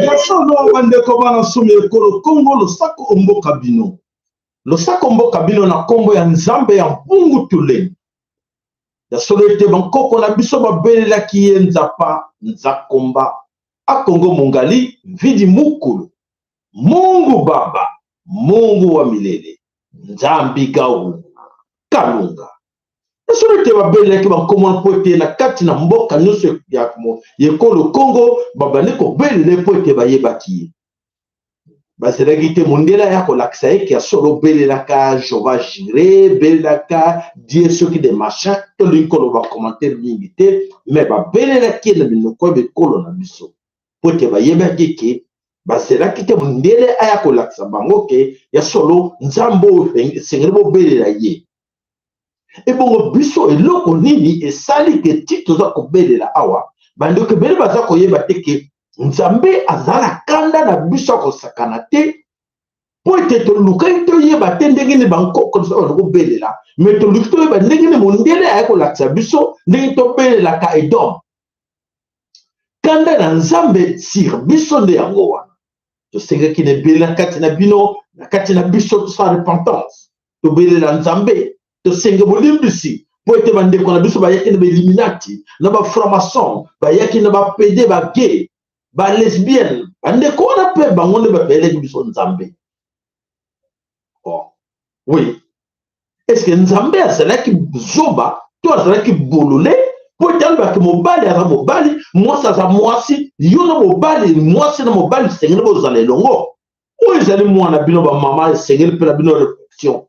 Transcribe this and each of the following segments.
Ya solo bandeko bana somi ekolo Kongo, losako omboka bino, losako mboka bino na nkombo ya Nzambe ya Mpungu Tulendo. Ya solo ete bankoko na biso babelelaki ye Nzapa Nzakomba Akongo Mongali Mvidi Mukulu Mungu Baba Mungu wa milele Nzambi Gau Kalunga. Ya solo ete babelelaki bankombo wana mpo ete na kati na mboka nyonso ya ekolo Kongo babandi kobelela ye mpo ete bayebaki ye. Bazelaki te mondele aya kolakisa ye ke ya solo belelaka Jehovah Jireh, belelaka Dieu soki de machin, tolingi koloba commentaire mingi te, mais babelelaki ye na minoko ya bikolo na biso mpo ete bayebaki ke bazelaki te mondele aya kolakisa bango ke ya solo Nzambe oyo esengeli bobelela ye. Ebongo biso eloko nini esali ke ti toza kobelela awa, bandeko ebele baza koyeba te ke Nzambe aza na kanda na biso akosakana te, mpo ete tolukaki toyeba te ndenge nini bankoko biso baza kobelela, me toluki toyeba ndenge nini mondele aye kolakisa biso ndenge tobelelaka Edom. Kanda na Nzambe sur biso nde yango wana tosengaki na ebele na kati na bino, na kati na biso tosala repentance, tobelela Nzambe, tosenge bolimbisi mpo ete bandeko na biso bayaki na bailluminati, na bafranc-maçon, bayaki na bapede, bagay, balesbienne. Bandeko wana mpe bango nde bapelelaki biso Nzambe. Oh. Oui, est-ce que Nzambe azalaki zoba to azalaki bolole mpo ete alobaki mobali aza mobali, mwasi aza mwasi, yo na mobali, mwasi na mobali esengeli bozala elongo? Oyo ezali mwana bino bamama, esengeli mpe na bino réflexion.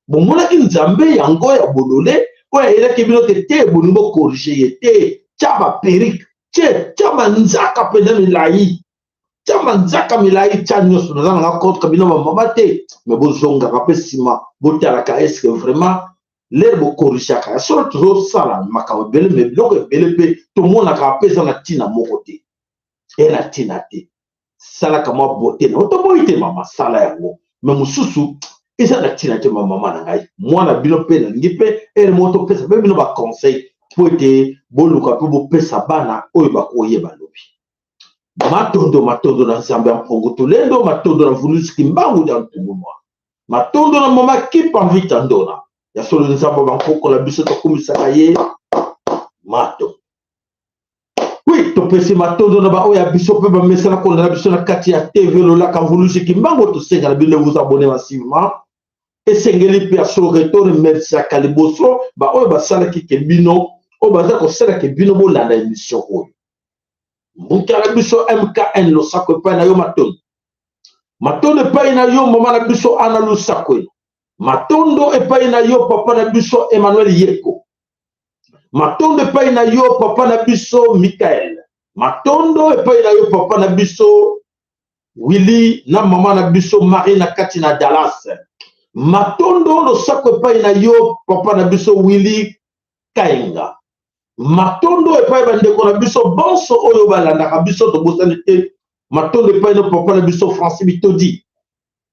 Bomonaki Nzambe yango ya bolole oyo ayelaki bino te te, bolingi bokorige ye te. Tya baperike, tya manzaka mpenza milai, tya manzaka milai, tya nyonso. Naza nanga contre bino bamama te, me bozongaka mpe nsima, botalaka eske vraiment lere bokorigaka ya solo. Tozosala makambo ebele, me biloko ebele mpe tomonaka mpe eza na ntina moko te, e na ntina te. Salaka mwa beauté na yo, toboyi te mama, sala yango, me mosusu eza na ntina te. Mama na ngai, mwana bino mpe nalingi mpe ere moko topesa mpe bino baconseil mpo ete boluka mpe bopesa bana oyo bakoyeba lobi. Matondo, matondo na Nzambe ya Mpongo Tolendo, matondo na Mvuluzi Kimbangu ya Ntungunwa, matondo na mama Kipa Mvita Ndona. Ya solo Nzambe bankoko na biso tokumisaka ye. Matondo. Oui, topesi matondo na baoyo ya biso mpe bamesana kolanda biso na kati ya TV Lolaka Mvuluzi Kimbangu. Tosenga na bino vous abonner massivement. Esengeli mpe ya solo to remerciaka liboso baoyo basalaki ke bino, oyo baza kosala ke bino bolanda émission oyo. Mbuta na biso MKN, losako epai na yo, matondo. Matondo epai na yo mama na biso Ana Lusako. Matondo epai na yo papa na biso Emmanuel Yeko. Matondo epai na yo papa na biso Michael. Matondo epai na yo papa na biso Willy na mama na biso Marie na kati na Dallas. Matondo, losako epai na yo papa na biso Willy Kainga. Matondo epai bandeko na biso bonso oyo balandaka biso, tobosani te. Matondo epai na papa na biso Francis Bitodi.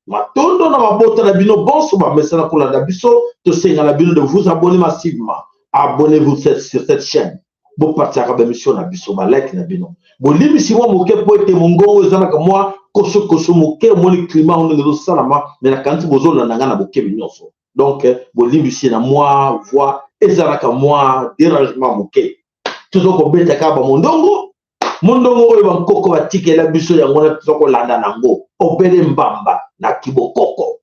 Matondo na mabota na bino bonso bamesana kolanda biso. Tosenga na bino de vous abonner massivement. Abonnez-vous sur cette chaîne, bopatiaka bamission na biso, balike na bino. Bolimbisi mwa moke mpo ete mongongo ezalaka mwa kosokoso moke, omoni climat ndenge ezosalama, me nakanisi bozolanda ngai na bokebi nyonso. Donc bolimbisi na mwa voix ezalaka mwa dérangement moke. Toza kobeta kaka bamondongo, mondongo oyo bankoko batikela biso, yango wana toza kolanda nango obele mbamba na kibokoko,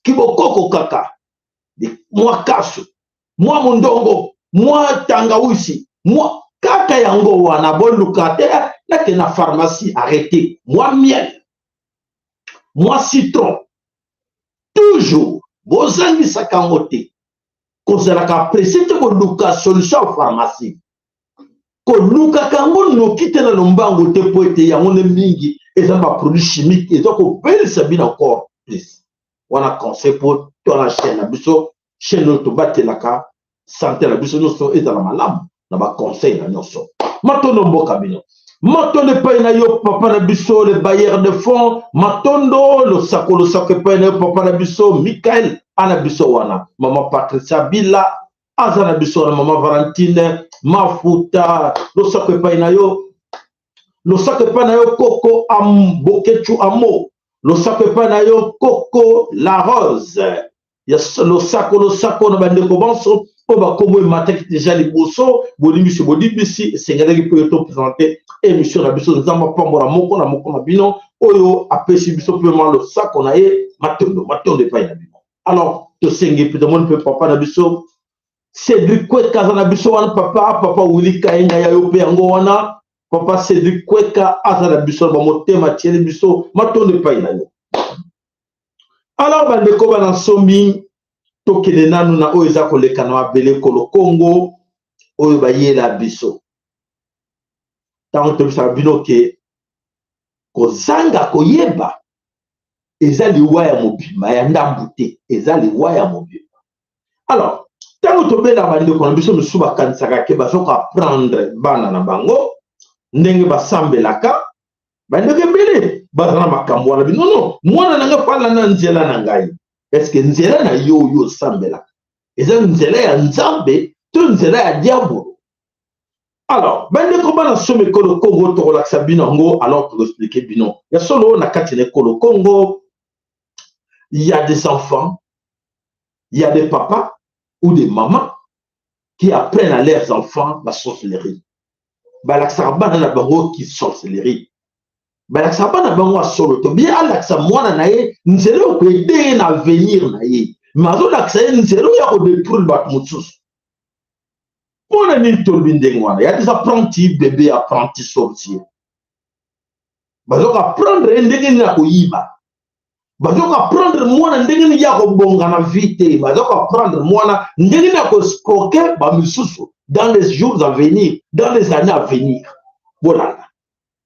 kibokoko kaka mwa kasu, mwa mondongo, mwa tangawisi, mwa kaka yango wana. Boluka te nake na pharmacie, arrêté. Mwa miel, mwa citron, toujours bozangisaka yango te. Kozalaka presse te koluka solution ya pharmacie, kolukaka yango noki te na lombango te, mpo ete yango nde mingi eza baproduit chimique, eza kobelisa bino encore plus. Wana conseil mpo to na chaîne na biso, chaîne oyo tobatelaka sante na biso nyonso ezala malamu na baconseil na nyonso. Matondo mboka bino. Matondo epai na yo papa na biso le bailleur de fonds. Matondo losako losako epai na yo papa na biso Michael ana biso wana. Mama Patricia Bila aza na biso wana. Mama Valentine Mafuta losako epai na yo. Losako epai na yo koko am Bokechu Amo. Losako epai na yo koko La Rose. Ya losako losako na bandeko banso oyo bakombo emataki deja liboso. Bolimbisi bolimbisi, esengelaki mpo yo topresente émission na biso. Nzambe apambola moko na moko na bino oyo apesi biso mpe mwa losako na ye. Matondo matondo epai na bino. Alors tosengi mpe tomoni mpe papa na biso Cédric Kweka aza na biso wana. Papa Willy Kayenga ya yo mpe yango wana. Papa Cédric Kweka aza na biso na bamotema tieli biso. Matondo epai na yo. Alors bandeko bana nsomi, tokende nanu na oyo eza koleka na mabele kolo Kongo oyo bayela biso. Ntango tobisaka bino ke kozanga koyeba eza liwa ya mobimba ya ndambu te, eza liwa ya mobimba. Alors ntango tobela bandeko na biso mosusu bakanisaka ke baza koapprendre bana na bango ndenge basambelaka. Bandeko ebele baza na makambo wana bino no mwana na ngai fala na nzela na ngai. Eske nzela na yo oyo osambelaka eza nzela ya Nzambe to nzela ya diabolo? Alors bandeko bana somi ekolo Kongo, tokolakisa bino yango. Alors tokoexplike bino ya solo na kati na ekolo Kongo, il y a des enfants, il y a des papas ou des mamans qui apprennent à leurs enfants la sorcellerie. Balakisaka bana na bango ki sorcellerie, balakisaka bana bango ya solo to bien alakisa mwana na ye nzela oyo koede ye na avenir na ye, mais azolakisa ye nzela oyo ya kodétruire bato mosusu. Mpona nini tolobi ndenge wana? Ya des apprentis bébé, apprenti sorcier, bazoka apprendre ye ndenge nini ya koyiba, bazoka apprendre mwana ndenge nini ya kobonga na vie te, bazoka apprendre mwana ndenge nini ya koescroquer bamisusu dans les jours à venir, dans les années à venir. Bolanda,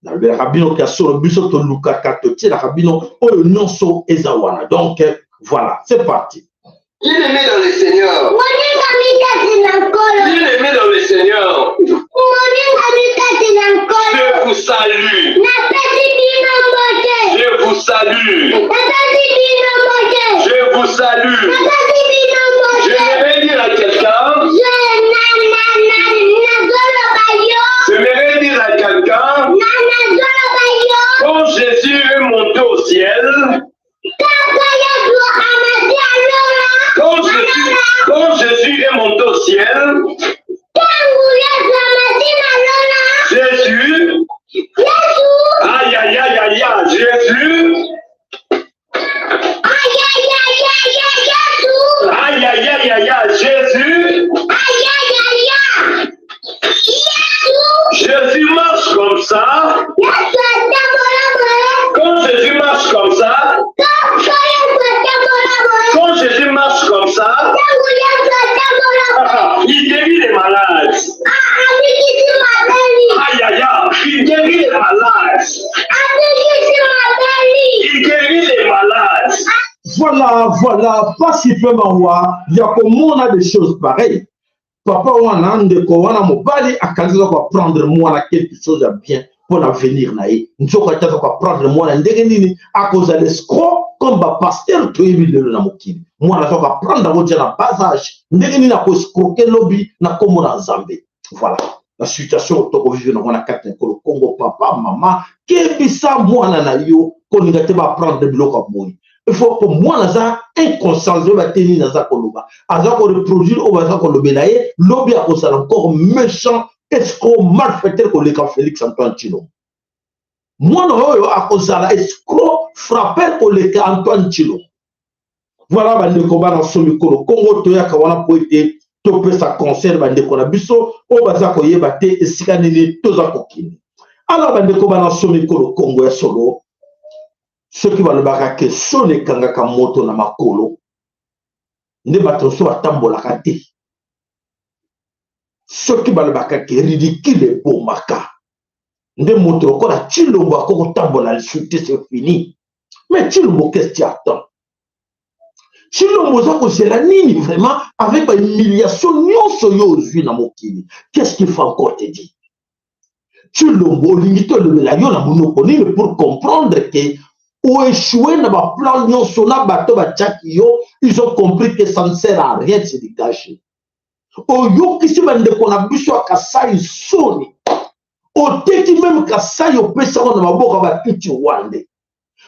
nalobelaka bino ya solo, biso tolukaka totielaka bino oyo nyonso eza wana. Donc voilà, c'est parti. Bien-aimé dans le Seigneur. Bien-aimé dans le Seigneur. Je vous salue. Je vous salue. Je vous salue. J'aimerais dire à quelqu'un. J'aimerais dire à quelqu'un. Quand Jésus est monté au ciel, quand Jésus est monté au ciel, Jésus, aïe aïe aïe aïe aïe, Jésus, aïe aïe aïe aïe aïe, Jésus, Jésus marche comme ça. Quand Jésus marche comme ça, quand Jésus marche comme ça, il guérit les malades. Aïe aïe aïe, il guérit les malades. Il guérit les malades. Voilà, voilà, pasi mpe mawa ya komona des choses pareilles. Papa wana, ndeko wana mobali akanisi aza koapprendre mwana quelque chose ya bien mpo na avenir na ye, nzoka ete aza koapprendre mwana ndenge nini akozala escroc comme bapasteur toyebi lelo na mokili. Mwana aza koapprendre yango tia na bas âge ndenge nini akoescroquer lobi na nkombo na Nzambe. Voilà la situation tokovivre nango na kati na ekolo Kongo. Papa, mama, kebisa mwana na yo, kolinga te baapprendre biloko ya boye. Il faut ko mwana aza inconscient, oyeba te nini aza koloba, aza koreproduire oyo baza kolobela ye. Lobi akozala encore méchant, escroc, malfaiteur koleka Félix Antoine Tshilombo. Mwana oyo akozala escroc, frappeur koleka Antoine Tshilombo. Voilà bandeko bana so mikolo Kongo, toyaka wana po ete topesa conseil bandeko na biso oyo baza koyeba te esika nini toza kokende. Alors bandeko bana so mikolo Kongo, ya solo, soki balobaka ke soni ekangaka moto na makolo, nde bato mosusu batambolaka te. Soki balobaka ke ridicule ebomaka, nde moto lokola Tshilombo akoki kotambola lisusu te, c'est fini. Mais Tshilombo, qu'est-ce que tu attends? Tshilombo, oza kozela nini vraiment avec bahumiliation nyonso yo ozwi na mokili? Qu'est-ce qu'il faut encore te dire? Tshilombo, olingi tolobela yo na monoko nini pour comprendre que oéchoué na baplan nyonso na bato batiaki yo? Ils ont compris que ça ne sert à rien de se dégager. Oyokisi bandeko na biso ya Kasai soni, oteki même Kasai, opesango na maboko ya batutsi rwandais.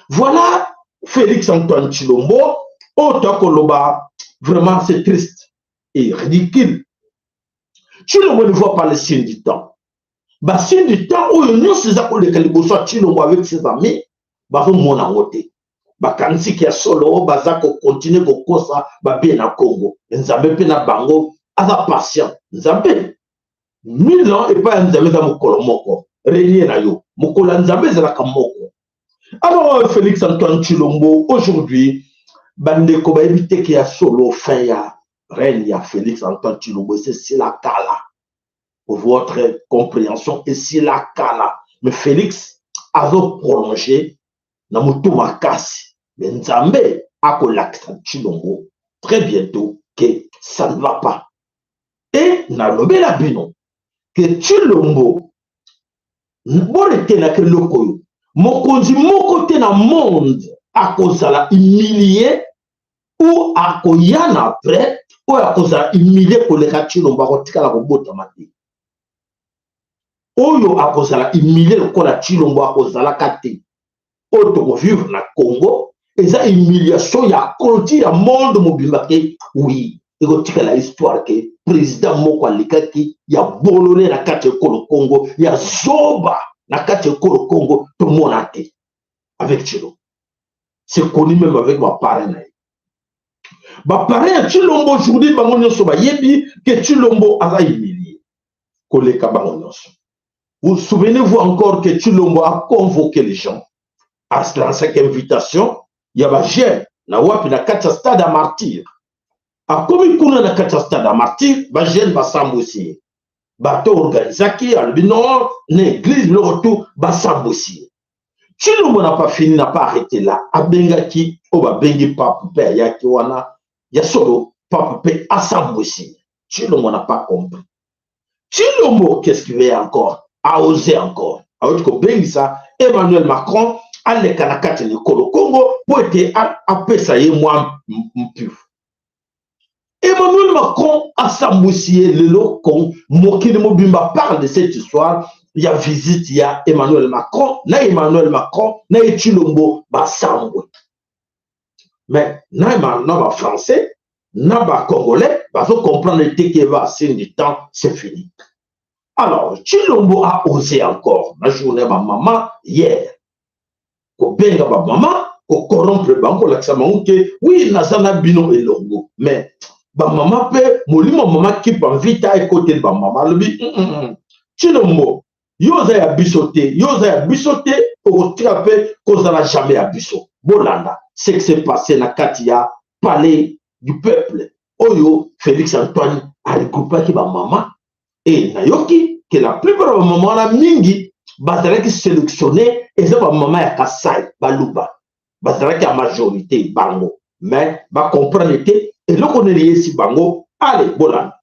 Voilà Félix Antoine Tshilombo oyo tokoloba. Vraiment, c'est triste et ridicule. Tshilombo ne voit pas le signe du temps. Basigne du temps oyo nyonso eza koleka liboso ya Tshilombo avec ses amis, bazomona yango te. Bakanisiki ya solo baza kocontinuer kokosa babie na Congo. Nzambe mpe na bango aza patient. Nzambe, 1000 ans epai ya Nzambe eza mokolo moko. Règne na yo, mokolo ya Nzambe ezalaka moko. Alors Félix Antoine Tshilombo aujourd'hui, bandeko bayebi te que ya solo fin ya règne ya Félix Antoine Tshilombo esesila kala. Pour votre compréhension, esila kala, mais Félix azoprolonger na motu makasi. Mais Nzambe akolakisa Tshilombo très bientôt que ça ne va pas. E nalobela bino que Tshilombo, boretenaka eloko oyo: mokonzi moko te na monde akozala humilie ou akoya na après oyo akozala humilie koleka Tshilombo akotikala kobotama te. Oyo akozala humilie lokola Tshilombo akozalaka te. Oyo tokovivre na Congo eza humiliation ya konti ya monde mobimba que oui, ekotikala histoire que président moko alekaki ya bolole na kati ya ekolo Congo, ya zoba na kati ya ekolo Congo, tomona te. Avec Tshilombo, c'est connu même avec baparrain na ye. Baparrain ya Tshilombo aujourd'hui, bango nyonso bayebi que Tshilombo aza humilie koleka bango nyonso. Vous souvenez-vous encore que Tshilombo a convoqué les gens, a lancé invitation ya bajeune na wapi? Na kati ya stade ya Martyr. Akomi kuna na kati ya stade ya Martyr, bajeune basambwisi ye. Bato organisaki, alobi non na église, biloko tu, basambwisi ye. Tshilombo n'a pas fini, n'a pas arrêté là. Abengaki oyo babengi pape mpe ayaki wana. Ya solo, pape mpe asambwisi ye. Tshilombo n'a pas compris. Tshilombo, qu'est-ce qu'il veut encore? A osé encore, awuti kobengisa Emmanuel Macron aleka na kati ya ekolo Congo mpo ete apesa ye mwa mpifu. Emmanuel Macron asambwisi ye. Lelo mokili mobimba parle de cette histoire ya visite ya Emmanuel Macron. Na Emmanuel Macron na ye Tshilombo basambwe, mais na bafrançais na bacongolais bazocomprendre te que va signe du temps, c'est fini. Alors Tshilombo a osé encore na journée ya bamama hier kobenga bamama, kocorrompre bango, kolakisa bango que oui, naza na bino elongo. Mais bamama mpe, molimo mama kipa mvita ekoteli bamama, alobi: Tshilombo, yo oza ya biso te, yo oza ya biso te, okotika mpe kozala jamais ya biso." Bolanda ce qui s'est passé na kati ya Palais du Peuple oyo Félix Antoine aregroupaki bamama. E nayoki que la plupart ya bamama wana mingi bazalaki sélectionné, eza bamama ya Kasai, Baluba bazalaki ya majorité bango, mais bacomprendre te eloko nini eyesi bango. Ale, bolanda.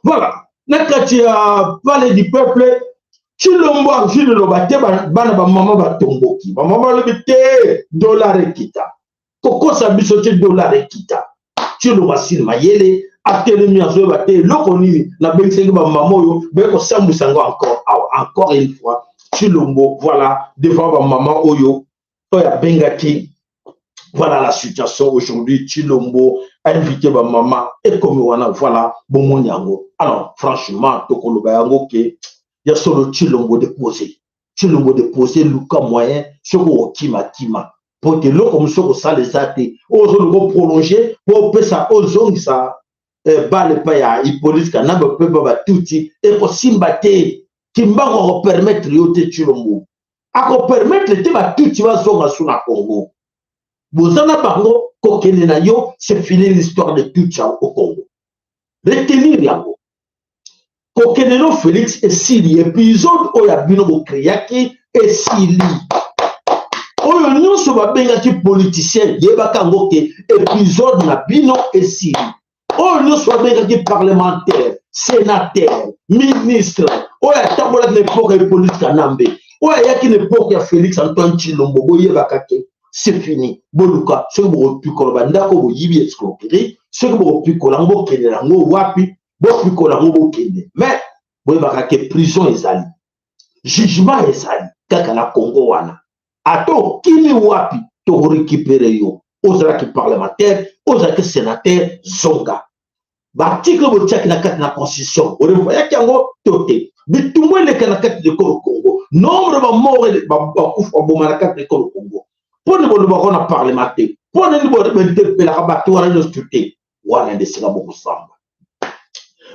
Voilà, na kati ya Palais du Peuple, Tshilombo azwi liloba te. Bana bamama batomboki. Bamama balobi te, dollar ekita, kokosa biso te, dollar ekita. Tshilombo asili mayele, atelemi, azoyeba te eloko nini nabengisaki bamama oyo baye kosambwisa yango encore awa. Encore une fois Tshilombo, voilà, devant bamama oyo abengaki, voilà la situation aujourd'hui. Tshilombo a invité bamama, ekomi wana, voilà, bomoni yango. Alors franchement, tokoloba yango que ya solo, Tshilombo déposé, Tshilombo déposé. Luka moyen soki okokimakima po te eloko mosusu okosala eza te. Oyo ozoluka oprolonger mpo opesa, ozongisa bale epai ya Hippolyte Kanambe mpe ba batuti, ekosimba te. Kimbangu akopermettre yo te. Tshilombo akopermettre te batuti bazonga su na Congo. Boza na bango kokende na yo, c'est fini l'histoire de Tutsi au Congo. Retenir yango. Kokende no Felix esili, episode oyo ya bino bokreaki esili. Oyo nyonso babengaki politicien, yebaka yango ke episode na bino esili. Oyo nyonso babengaki parlementaire, sénateur, ministre, oyo atambolaki na epoke ya Hippolyte Kanambe, oyo ayaki na epoke ya Felix Antoine Tshilombo, boyebaka ke c'est fini. Boluka soki bokopikola bandako boyibi escroquerie, soki bokopikola yango bokende yango wapi, bopikola yango bokende, mais boyebaka ke prison ezali, jugement ezali kaka na Congo wana. Ata okimi wapi, tokorécupere yo. Ozalaki parlementaire, ozalaki sénateur, zonga. Baarticle botiaki na kati na constitution, orevoyaki yango to te? Bitumbu eleka na kati na ekolo Congo, nombre bamort, bakufa, baboma na kati na ekolo Congo, mpo nini bolobaka na parlement te? Mpo nini bointerpelaka bato wana nyonso te? Wana nde esika bokosamba.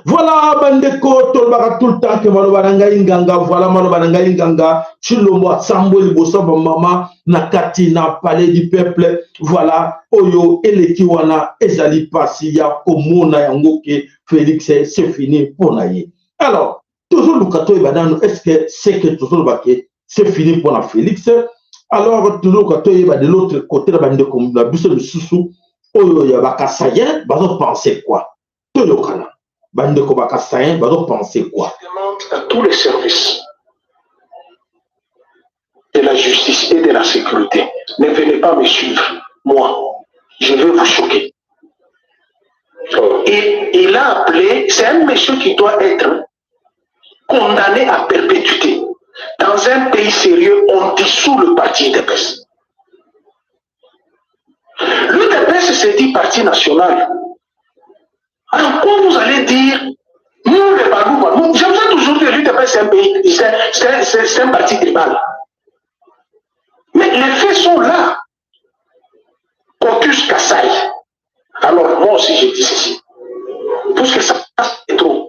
Voilà, bandeko, tolobaka tout le temps ke maloba na ngai nganga. Voilà, maloba na ngai nganga. Tshilombo asambwe liboso ya bamama na kati na Palais du Peuple. Voilà, oyo eleki wana ezali mpasi ya komona yango ke Félix, c'est fini mpo na ye. Alors tozoluka toyeba nanu, est ce que c'est que tozoloba ke c'est fini mpo na Félix? Alors tozoluka toyeba de l'autre côté na bandeko na biso lisusu oyo ya bakasaïens bazopense quoi. Toyokana, bandeko bakasaïens bazopense quoi. Demande à tous les services de la justice et de la sécurité, ne venez pas me suivre. Moi, je vais vous choquer. Et il a appelé, c'est un monsieur qui doit être condamné à perpétuité. Dans un pays sérieux, on dissout le parti UDPS. L'UDPS se dit parti national. Alors, quoi, vous allez dire, nous les Balouba, nous, je vous ai toujours dit, l'UDPS c'est un pays, c'est un parti tribal. Mais les faits sont là. Caucus Kassai. Alors, moi aussi, je dis ceci. Puisque ça, c'est trop.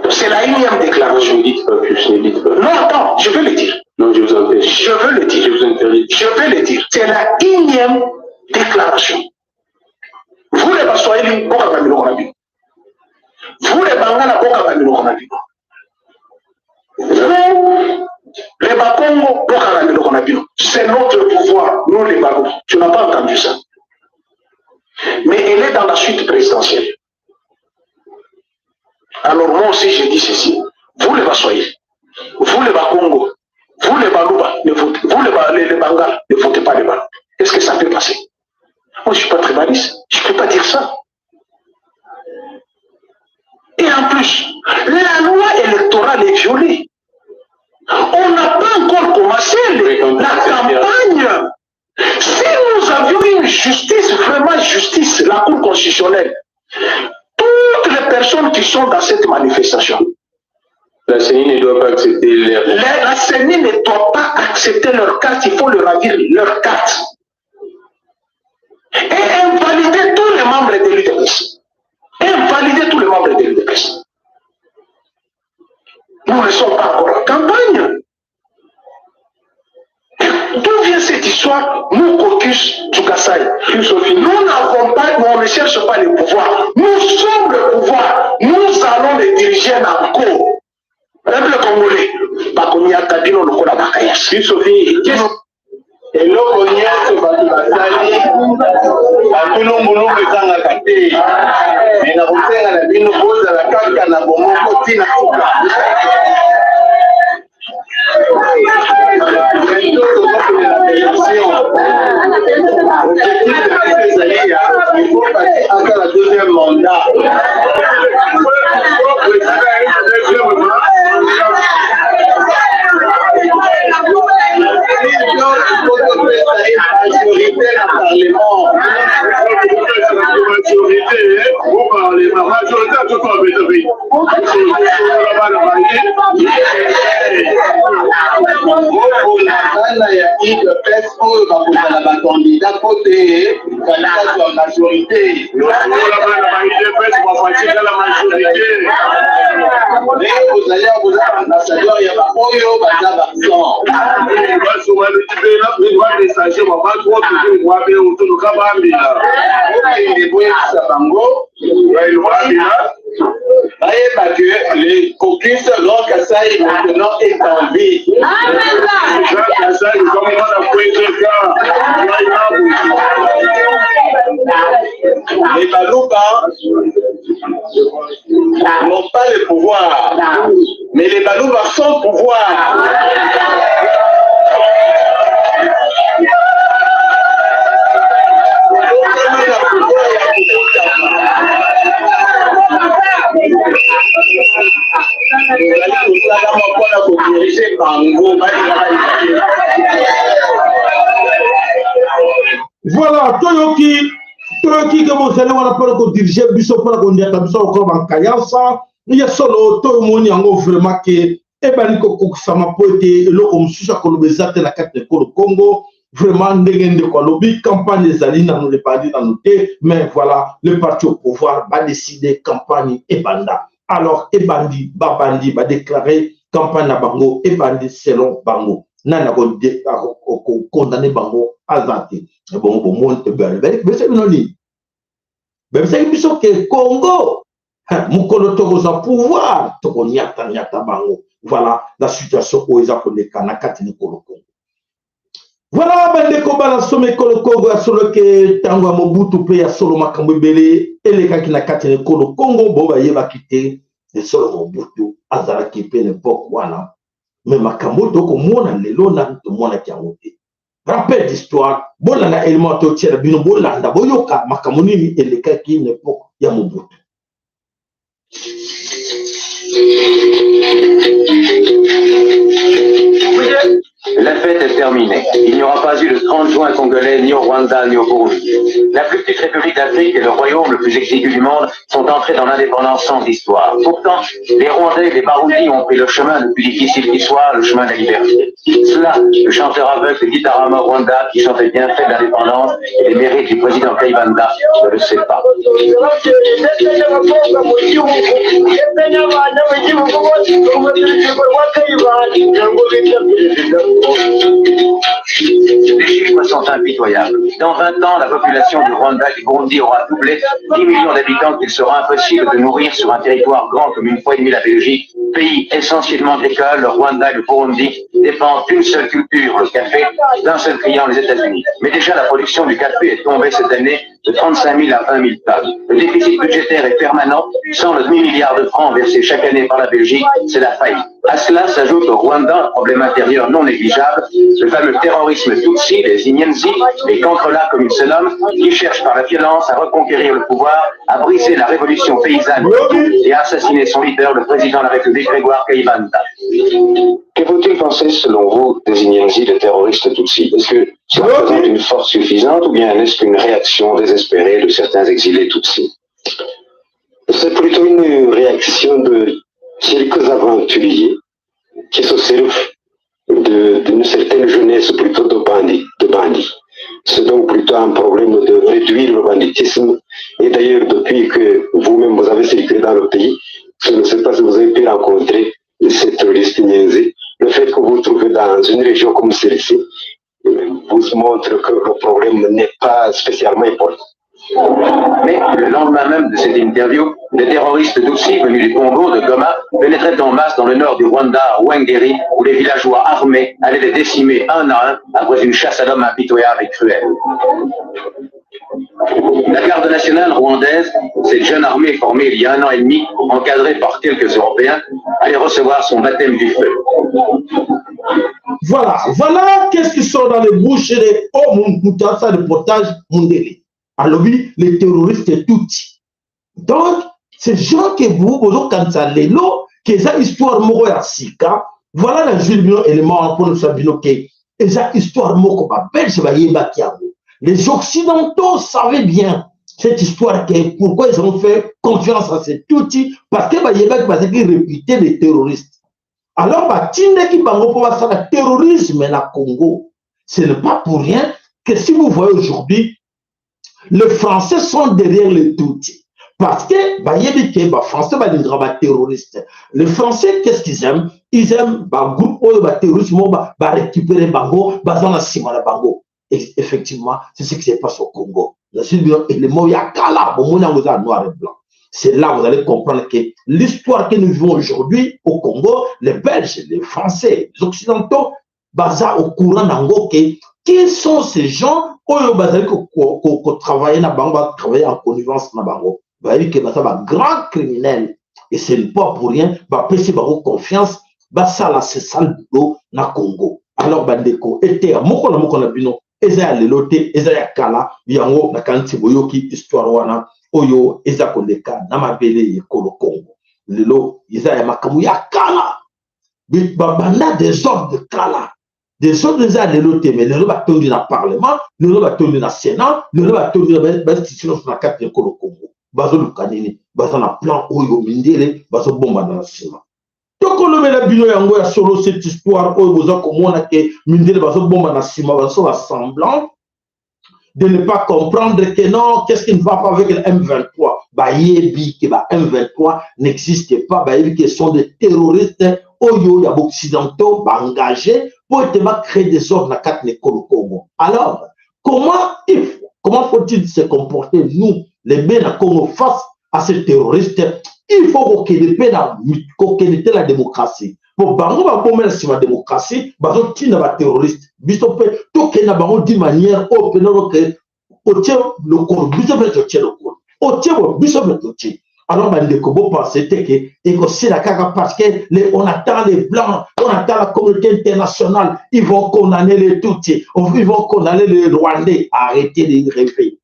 C'est la énième déclaration. Ne dites pas plus, ne dites pas. Non, attends, je vais le dire. Non, je vous empêche. Je veux le dire. Je vous interdis. Je vais le dire. C'est la énième déclaration. Vous les Baswahili, bokanga minoko na bino. Vous les Bangala, bokanga minoko na bino. Vous les Bakongo, bokanga minoko na bino. C'est notre pouvoir, nous les Baluba. Tu n'as pas entendu ça. Mais elle est dans la suite présidentielle. Alors moi aussi je dis ceci. Vous les Baswahili, vous les Bakongo, vous les Baluba, ne votez, vous les Bangala, ne votez pas les Baluba. Est-ce que ça peut passer? Moi, je ne suis pas tribaliste. Je ne peux pas dire ça. Et en plus, la loi électorale est violée. On n'a pas encore commencé la campagne. Si nous avions une justice, vraiment justice, la Cour constitutionnelle, toutes les personnes qui sont dans cette manifestation, La CENI ne doit pas accepter leur... La CENI ne doit pas accepter leur carte, il faut leur ravir leur carte. Et invalider tous les membres de l'UDPS. Invalider tous les membres de l'UDPS. Nous ne sommes pas encore en campagne. D'où vient cette histoire? Nous, caucus du Kassai, nous n'avons pas, on ne cherche pas le pouvoir. Nous sommes le pouvoir. Nous allons les diriger encore. Peuple congolais, bakoniata bino lokola bakayasi. Sophie, eloko nyonso bato basali, batulumbulumbu ezangaka te, me na kosenga na bino bozala kaka na bomoko ntina suka. Bientôt tozokende na élection. Objectif na biso ezali ya il faut passer asala deuxième mandat. Topesa ye majorité na parlement. Majorité au parlement, majorité à tout bana. Mpona bana ya UDPS oyo bakozala bacandidat po te candidat ya majorité. Lokola bana ba UDPS bafatika la majorité. Nde ozali akoza ambassadeur ya baoyo baza baabsent. Basomalitibela bamessage babato toujours wabe otoloka bambila. Okende boyebisa bango bambila bayeba ke le caucus Kasaï maintenant est en vie. Grand Kasaï uvua mumana kuenzeka. Les Baluba n'ont pas le pouvoir, mais les Baluba sont pouvoir. Tozali kosalama mpona kodirige bango Voilà, toyoki toyoki ke bozali wana mpona kodirige biso, mpona koniata biso lokola bankayansa. Ya solo, tomoni yango vraiment ke ebandi kokokisama, mpo ete eloko mosusu ya koloba eza te na kati na ekolo Congo. Vraiment, ndenge ndeko alobi, campagne ezali nanu, ebandi nanu te, mais voilà, le parti au pouvoir badécider campagne ebanda. Alors ebandi, babandi, badéclarer campagne na bango ebandi. Selon bango, nani akocondamner bango? Aza te. Bongo bomoni bese bino nini? Babisaki biso ke Congo, mokolo tokozwa pouvoir, tokoniataniata bango. Voilà la situation oyo eza koleka na kati na ekolo Congo. Voilà, bandeko bana soma ekolo Congo, ya solo ke ntango ya Mobutu mpe ya solo makambo ebele elekaki na kati na ekolo Congo. Bo bayebaki te esolo Mobutu azalaki mpe na époque wana, mais makambo oyo tokomona lelo, nanu tomonaki yango te. Rappel d'histoire, bolanda élément totiela bino, bolanda, boyoka makambo nini elekaki na époque ya Mobutu. La fête est terminée. Il n'y aura pas eu de 30 juin congolais ni au Rwanda ni au Burundi. La plus petite république d'Afrique et le royaume le plus exigu du monde sont entrés dans l'indépendance sans histoire. Pourtant, les Rwandais et les Barundis ont pris le chemin le plus difficile qui soit, le chemin de la liberté. Cela, le chanteur aveugle Gitarama Rwanda, qui chantait bien fait de l'indépendance et les mérites du président Kayibanda, ne le sait pas. Les chiffres sont impitoyables. Dans 20 ans, la population du Rwanda et du Burundi aura doublé, 10 millions d'habitants qu'il sera impossible de nourrir sur un territoire grand comme une fois et demie la Belgique. Pays essentiellement agricole, le Rwanda et le Burundi dépendent d'une seule culture, le café, d'un seul client, les États-Unis. Mais déjà, la production du café est tombée cette année de 35 000 à 20 000 tonnes. Le déficit budgétaire est permanent. Sans le demi-milliard de francs versé chaque année par la Belgique, c'est la faillite. À cela s'ajoute au Rwanda un problème intérieur non négligeable, le fameux terrorisme Tutsi, les Inyenzi, les Cancrelats comme ils se nomment, qui cherchent par la violence à reconquérir le pouvoir, à briser la révolution paysanne et à assassiner son leader, le président de la République, Grégoire Kayibanda. Que faut-il penser, selon vous, des Inyenzi, des terroristes Tutsis? Est-ce que ça représente une force suffisante ou bien n'est-ce qu'une réaction désespérée de certains exilés Tutsis? C'est plutôt une réaction de quelques aventuriers qui se servent d'une certaine jeunesse, plutôt de bandits. De bandits. C'est donc plutôt un problème de réduire le banditisme. Et d'ailleurs, depuis que vous-même vous avez circulé dans le pays, je ne sais pas si vous avez pu rencontrer ces terroristes Nyenzi. Le fait que vous vous trouvez dans une région comme celle-ci vous montre que le problème n'est pas spécialement important. Mais le lendemain même de cette interview, des terroristes Tutsis venus du Congo, de Goma, pénétraient en masse dans le nord du Rwanda, à Ruhengeri, où les villageois armés allaient les décimer un à un après une chasse à l'homme impitoyable et cruelle. La garde nationale rwandaise, cette jeune armée formée il y a un an et demi, encadrée par quelques Européens, allait recevoir son baptême du feu. Voilà, voilà qu'est-ce qui sort dans les bouches des oh, Moutassa, reportage Mundele. Alobi, les terroristes Tutsi. Donc, ces gens que vous, bozokanisa lelo, que eza histoire moko ya sika, voilà la juile bino élément wana mpona biso bino ke eza histoire moko babelge bayebaki yango. Les Occidentaux savaient bien cette histoire, que pourquoi ils ont fait confiance à ces Tutsis, parce que bayebaki bazalaki réputé des terroristes. Alors batindaki bango mpo basala terrorisme na Congo. Ce n'est pas pour rien que si vous voyez aujourd'hui, les Français sont derrière les Tutsis. Parce que, bayebi ke ba Français balingaka ba terroriste. Les Français, qu'est-ce qu'ils aiment? Ils aiment ba groupe oyo ba terroriste moko ba récupérer bango, baza na nsima na bango. Et effectivement, c'est ce qui se passe au Congo. Nasi bino élément ya kala, bomoni yango eza noir et blanc. C'est là que vous allez comprendre que l'histoire que nous vivons aujourd'hui au Congo, les Belges, les Français, les Occidentaux, baza au courant nango que qui sont ces gens oyo bazali kotravailler na bango, batravailler en connivence na bango. Bayebi ke baza ba grands criminels et ce n'est pas pour rien bapesi bango confiance basala ce sale boulot na Congo. Alors bandeko, eteya moko na moko na bino, eza ya lelo te, eza ya kala. Yango nakanisi boyoki histoire wana oyo eza koleka na mabele ekolo Congo lelo, eza ya makambo ya kala, babanda désordre kala. Désordre eza ya lelo te, mais lelo batondi na parlement, lelo batondi na sénat, lelo batondi na bainstitution nyonso na kati ya ekolo Congo. Bazoluka nini? Baza na plan oyo mindele bazobombana na nsima. Tokolobela bino yango ya solo, cette histoire oyo boza komona ke mindele bazobomba na nsima, bazosala semblant de ne pas comprendre que non, qu'est-ce qui ne va pas avec le M23. Bayebi que ba M23 n'existe pas, bayebi que sont des terroristes oyo ya occidentaux baengagé po ete bacréer des ordres na kati na ekolo Congo. Alors comment faut-il se comporter, nous les Bena Congo, face à ces terroristes? Il faut kokende mpe na kokende te la démocratie, po bango babomela nsima démocratie, bazotinda baterroriste. Biso mpe tokende na bango d'une manière oyo mpena oke otie lokolo, biso mpe totie lokolo, otie bo, biso mpe totie. Alors bandeko, bopense te ke ekosila kaka parce que on attend les blancs, on attend la communauté internationale, ils vont condamner les Tutsis, ils vont condamner les Rwandais. Arrêtez de rêver.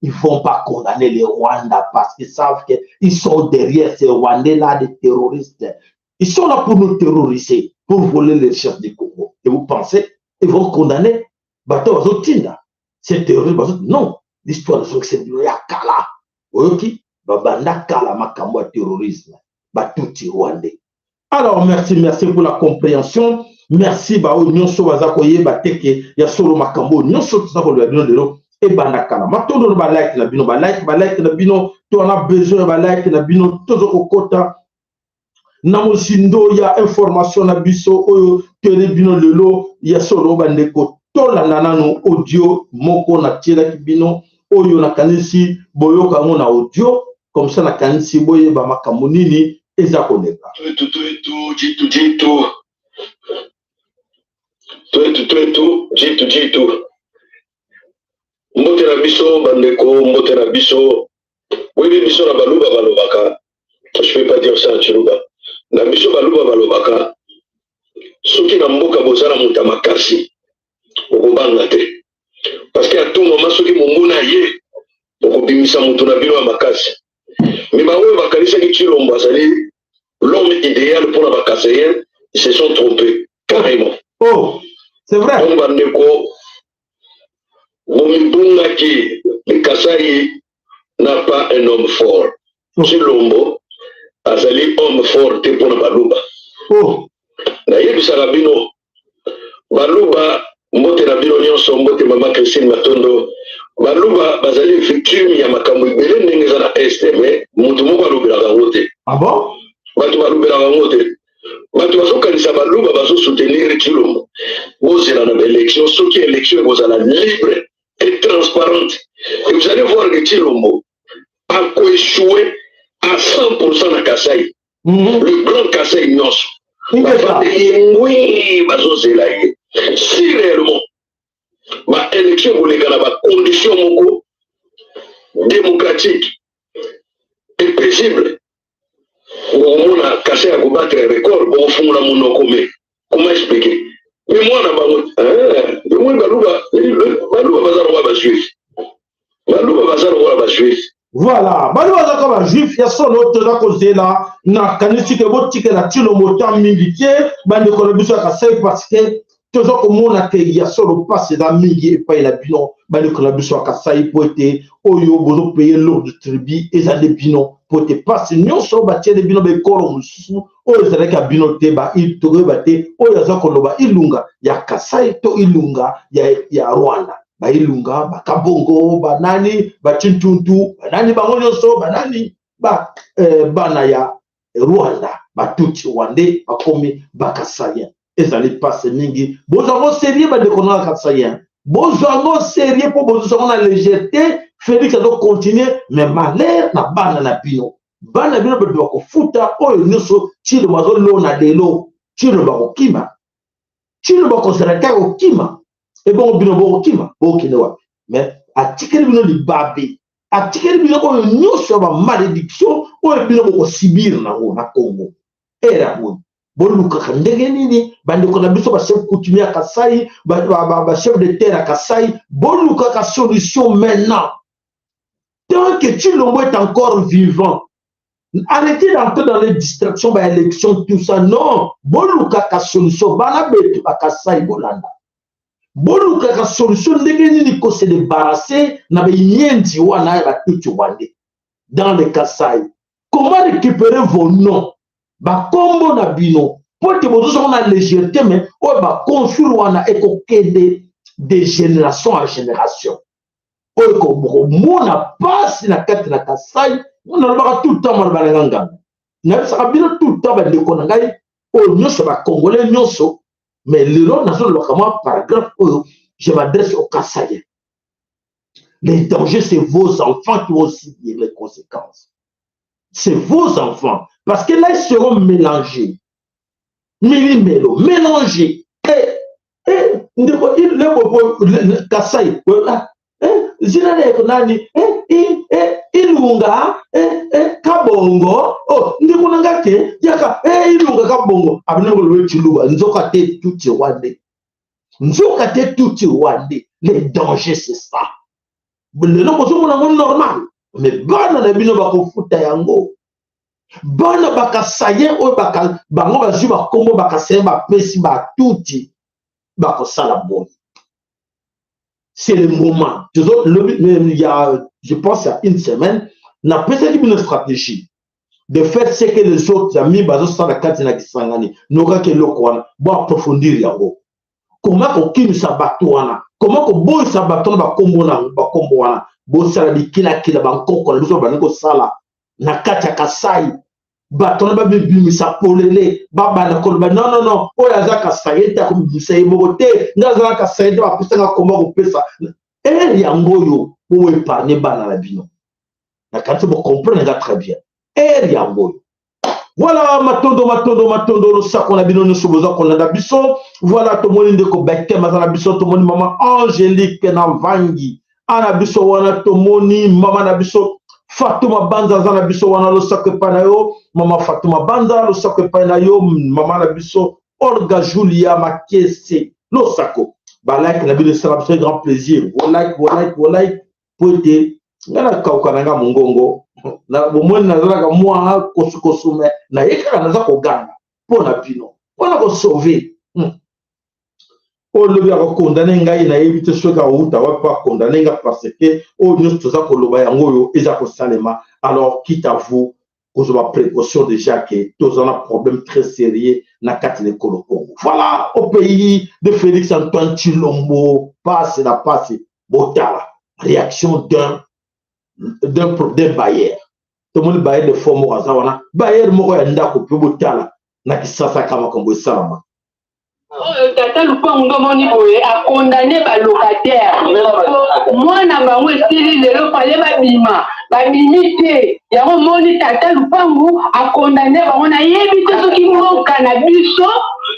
Ils vont pas condamner les Rwandais parce qu'ils savent qu'ils sont derrière ces Rwandais-là, des terroristes. Ils sont là pour nous terroriser, pour voler les chefs du Congo. Et vous pensez, ils vont condamner bato bazotinda ces terroristes? Non, l'histoire de ya kala. Oyoki, babanda kala makambo ya terrorisme, batutsi rwandais. Alors merci, merci pour la compréhension. Merci baoyo nyonso baza koyeba te ke ya solo makambo nyonso toza koloba bino lelo ebanda kala. Matondo na balike na bino, balike, balike na bino, to wana besoin ya balike na bino. Toza kokota na mosindo ya information na biso oyo toyeli bino lelo. Ya solo bandeko, tolanda nano audio moko natielaki bino oyo, nakanisi boyoka yango na audio, comme ça nakanisi boyeba makambo nini eza koleka. Twetu twetu jitu jitu, twetu twetu jitu jitu. Mbote na biso bandeko, mbote na biso. Boyebi biso na Baluba balobaka, je peux pas dire ça en Tshiluba, na biso Baluba balobaka: soki na mboka boza na moto ya makasi, okobanga te, parce que à tout moment soki monguna ye, okobimisa moto na bino ya makasi. Mais baoyo bakanisaki Tshilombo azali l'homme idéal mpona bakasaïens, ils se sont trompés carrément. Oh, c'est vrai. Donc bandeko, bomibungaki. Le Kasai n'a pas un homme fort. Tshilombo azali homme fort te mpona Baluba. Nayebisaka bino Baluba, mbote na bino nyonso, mbote mama Christine Matondo. Baluba bazali victime ya makambo ebele ndenge eza na Est, mais motu moko alobelaka yango te. Ah bon? Bato balobelaka yango te. Bato bazokanisa Baluba bazosoutenir Tshilombo. Bozela na baélection, soki élection ekozala libre et transparente, et vous allez voir que Tshilombo akoéchouer à 100% na Kasai, le grand Kasai nyonso. Bafandeli ye ngwi, bazozela ye. Si réellement baélection ekoleka na bacondition moko démocratique et paisible, okomona Kasai ya kobattre record. Bokofungola monoko, mais comment expliquer? Mais mwana bango omoi, Baluba, Baluba baza lokola bajuif, Baluba baza lokola bajuif. Voilà, bali bazaka bajuif ya solo. Toza kozela, nakanisi ke botikela Tshilombo ta mingi te, bandeko na biso ya Kasai, parce que toza komona ke ya solo mpasi eza mingi epai na bino, bandeko na biso ya Kasai, po ete oyo bozopayer lourd tribut eza nde bino, po ete mpasi nyonso batieli bino bekolo mosusu oyo ezalaki ya bino te. Tokoyeba te oyo aza koloba Ilunga ya Kasai to Ilunga ya Rwanda, bailunga, bakabongo, banani, bacintuntu, banani, bango nyonso banani ba, bana ya Rwanda, batutsi rwandais bakomi bakasaïen. Ezali mpasi mingi. Bozwa yango sérieux, bandeko na kasaïen, bozwa yango sérieux, mpo bozwa yango na légèreté. Félix azocontinue, mais malheur na bana na bino. Bana bino bato bakofuta oyo nyonso Tshilombo azolona lelo. Tshilombo akokima, Tshilombo akozala kaka kokima. Ebongo bino bokokima, bokokende wapi? Mais atikeli bino libabe, atikeli bino oyo nyonso ya ba malédiction oyo bino bokosibir nango na Congo. Era oyo bolukaka ndenge nini bandeko na biso ba chef coutumier ya Kasai, ba, ba, ba, ba chef de terre ya Kasai, bolukaka solution maintenant. Tant que Tshilombo est encore vivant, arrêtez d'entrer dans les distractions, ba élections, tout ça. Non, bolukaka solution, bana betu ba Kasai bolanda. Bolukaka solution ndenge nini ko se débarrasser na ba inyenzi wana ya ba Tutsi rwandais dans le Kasai. Comment récupérer vos noms? Ba kombo na bino po ete bozozwa na légèreté, mais oyo ba construire wana ekokende de génération en génération. Oyo komona pasi na kati na Kasai, nalobaka tout le temps maloba na nga nganga, nayebisaka bino tout le temps bandeko na ngai oyo nyonso ba Congolais nyonso, mais lelo nazolobaka mwa paragraphe oyo, je m'adresse aux Kasaïens. Les dangers, c'est vos enfants qui vont subir les conséquences. C'est vos enfants. Parce que là, ils seront mélangés. Milimelo, mélangés. Eh, eh, ndeko, le, Kasai, eh, zina leko nani, eh, eh, eh, Ilunga, eh, eh, Kabongo, oh, ndeko nanga te, yaka, eh, Ilunga Kabongo, abina ngolo Tshiluba, nzoka te tutsi rwandais. Nzoka te tutsi rwandais. Les dangers, c'est ça. Lelo bozomona yango normal, mais bana na bino bakofuta yango. Bana bakasayen oyo baka, bango bazwi bakombo bakasayen bapesi batuti bakosala boye. C'est le moment. Il y a, je pense, il y a une semaine, napesaki bino stratégie de faire ce que les autres amis bazosala kati na Kisangani. Nokaki eloko wana, bo approfondir yango. Comment kokimisa bato wana, comment koboyisa bato wana bakombo na bakombo wana, bosala bikilakila bankoko na biso bandi kosala na kati ya Kasai. Bato wana babibimisa polele, babanda koloba non non non, oyo aza Kasai te, akobimisa ye moko te, ngai azala Kasai te, bapesanga kombo kopesa ere yango oyo po épargne bana na bino. Nakanisi bocomprendre nga très bien. Ere yango oyo. Voilà, matondo, matondo, matondo, losako na bino nyonso boza kolanda biso. Voilà, tomoni ndeko Bekem aza na biso, tomoni mama Angélique na Vangi ana biso wana, tomoni mama na biso Fatuma Banza aza na biso wana, losako epai na yo mama Fatuma Banza, losako epai na yo mama na biso Olga Julia Makese, losako. Ba like na bino esala biso grand plaisir. Bo like, bo like, bo like, po ete nga nakauka na nga mongongo na bomoni nazalaka mwa kosukosu, me naye kaka naza koganga mpo na bino, mpo na kosauve. Oyo lobi akokondane ngai, nayebi te soki awuta wapi mpo akondane nga, parce que oyo nyonso toza koloba yango oyo eza kosalema. Alors quitte à vous kozwa ba précaution déjà que toza na problème très sérieux na kati na ekolo Congo. Voilà, au pays de Félix Antoine Tshilombo, passe na passe, botala réaction d'un d'un d'un bailleur. Tomoni bailleur de fonds moko aza wana, bailleur moko ya ndako mpe botala na Kisasa kaka makambo esalama. Oyo tata lupangu nde omoni boye akondane ba locataire po mwana bango esili lelo fale babima babimi te, yango omoni tata lupangu akondane bango. Nayebi te soki mboka na biso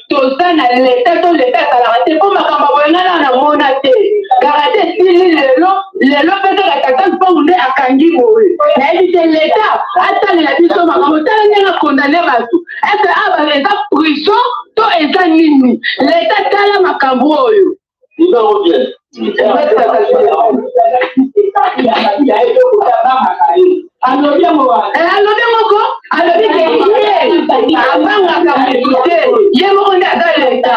toza na leta to leta azalaka te, po makambo boye ngai nao namona te. Garate esili lelo lelo mpe kaka tata lupangu nde akangi boye. Nayebi te, leta atalela biso makambo. Tala ndenge akondane bato, ese awa eza prison to eza nini? Leta tala makambo oyo. Alobi moko, alobi ke ye abangaka motu te, ye moko nde aza leta.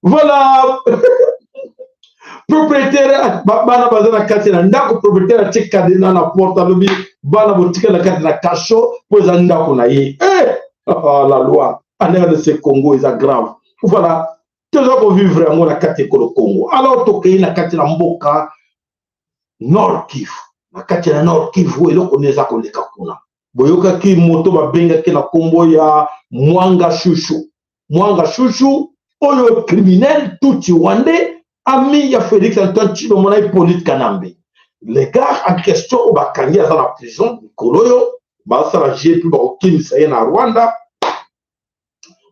Voilà, propriétaire, bana baza na kati na ndako, propriétaire atie cadenas na porte, alobi bana botika na kati na cachot mpo eza ndako na ye. Eh, la loi. En RDC Congo eza grave. Voilà, toza kovivre yango na kati ekolo Congo. Alors tokei na kati na mboka Nord Kivu. Na kati na Nord Kivu eloko nini eza koleka kuna? Boyokaki moto babengaki na kombo ya Mwanga Shushu. Mwanga Shushu oyo criminel tutsi rwandais ami ya Felix Antoine Tshilombo na Hippolyte Kanambe. Les gars en question oyo bakangi aza na prison mikolo oyo basala jeu mpe bakokimisa ye na Rwanda.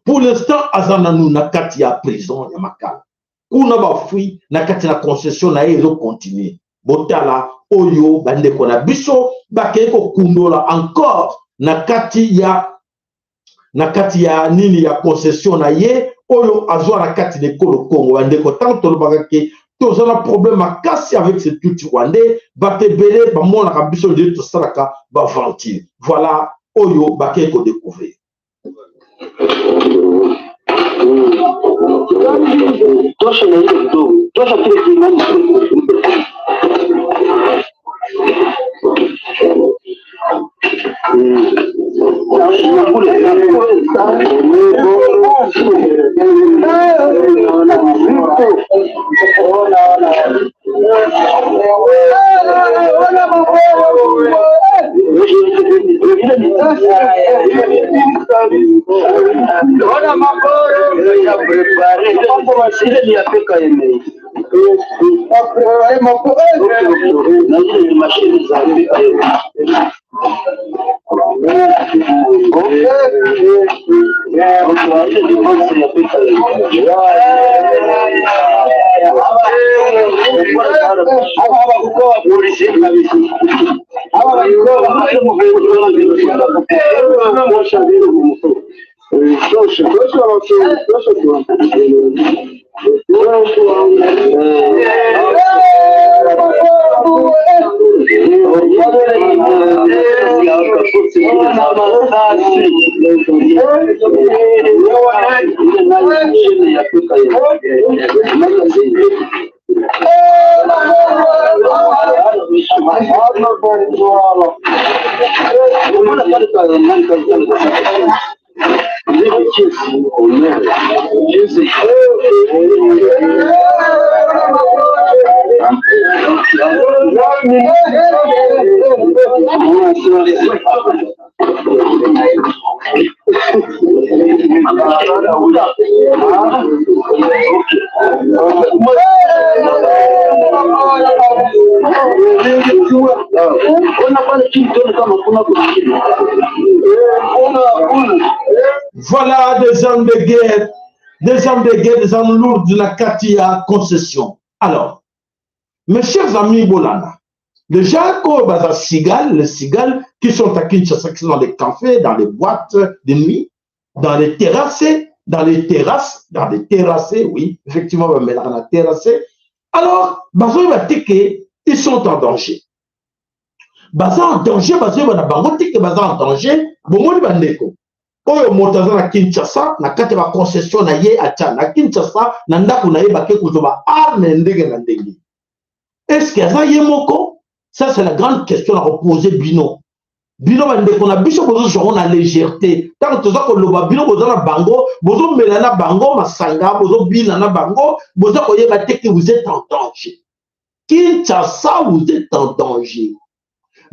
Pour l'instant aza nanu na kati ya prison ya Makala. Kuna bafui na kati na concession na ye ezo continuer. Botala oyo bandeko na biso bakei kokundola encore na kati ya na kati ya nini ya concession na ye oyo azwa na kati na ekolo Congo. Bandeko, ntango tolobaka ke toza na problème makasi avec ce tutsi rwandais, bato ebele bamonaka biso nde tosalaka baventure. Voilà oyo bakei kodécouvrir. Tosha na ile kidogo, tosha kile kimani. Voilà des armes de guerre, des armes de guerre, des armes lourdes na kati ya concession. Alors, mes chers amis Bolanda, les gens oyo baza cigale, les cigales qui sont à Kinshasa, qui sont dans les cafés, dans les boîtes de nuit, dans les terrasses, dans les terrasses, dans les terrasses, oui, effectivement, bamelaka na terrasse. Alors, bazoyeba te ke ils sont en danger. Baza en danger, bazoyeba na bango te ke baza en danger. Bomoni bandeko, oyo moto aza na Kinshasa, na kati ya ba concession na ye atia na Kinshasa, na ndako na ye bake kozwa ba armes ndenge na ndenge. Est-ce que aza ye moko? Ça c'est la grande question na koposer bino. Bino bandeko na biso bozozwa yango na légèreté. Ntango toza koloba bino boza na bango, bozomela na bango masanga, bozobina na bango, boza koyeba te que vous êtes en danger. Kinshasa, vous êtes en danger.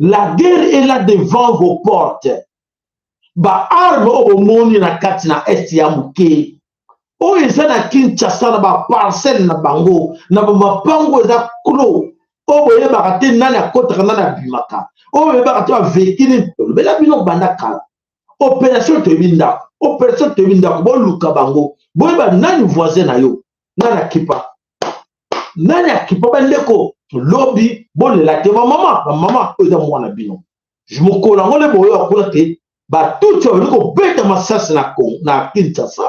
La guerre est là devant vos portes. Ba armes oyo bomoni na kati na est ya moke, oyo eza na Kinshasa na ba parcelle na bango, na ba mapango eza clos, oyo boyebaka te nani akotaka nani abimaka, oyo boyebaka te ba véhicule, tolobela bino banda kala. Opération toyebi ndako, opération toyebi ndako, boluka bango, boyeba nani voisin na yo, nani akipa, nani akipa. Bandeko, lobi bolela te, ba mama, ba mama oyo eza mwana bino. Mokolo yango nde boyoka kuna te batutsi babandi kobeta masasi na Congo, na Kinshasa.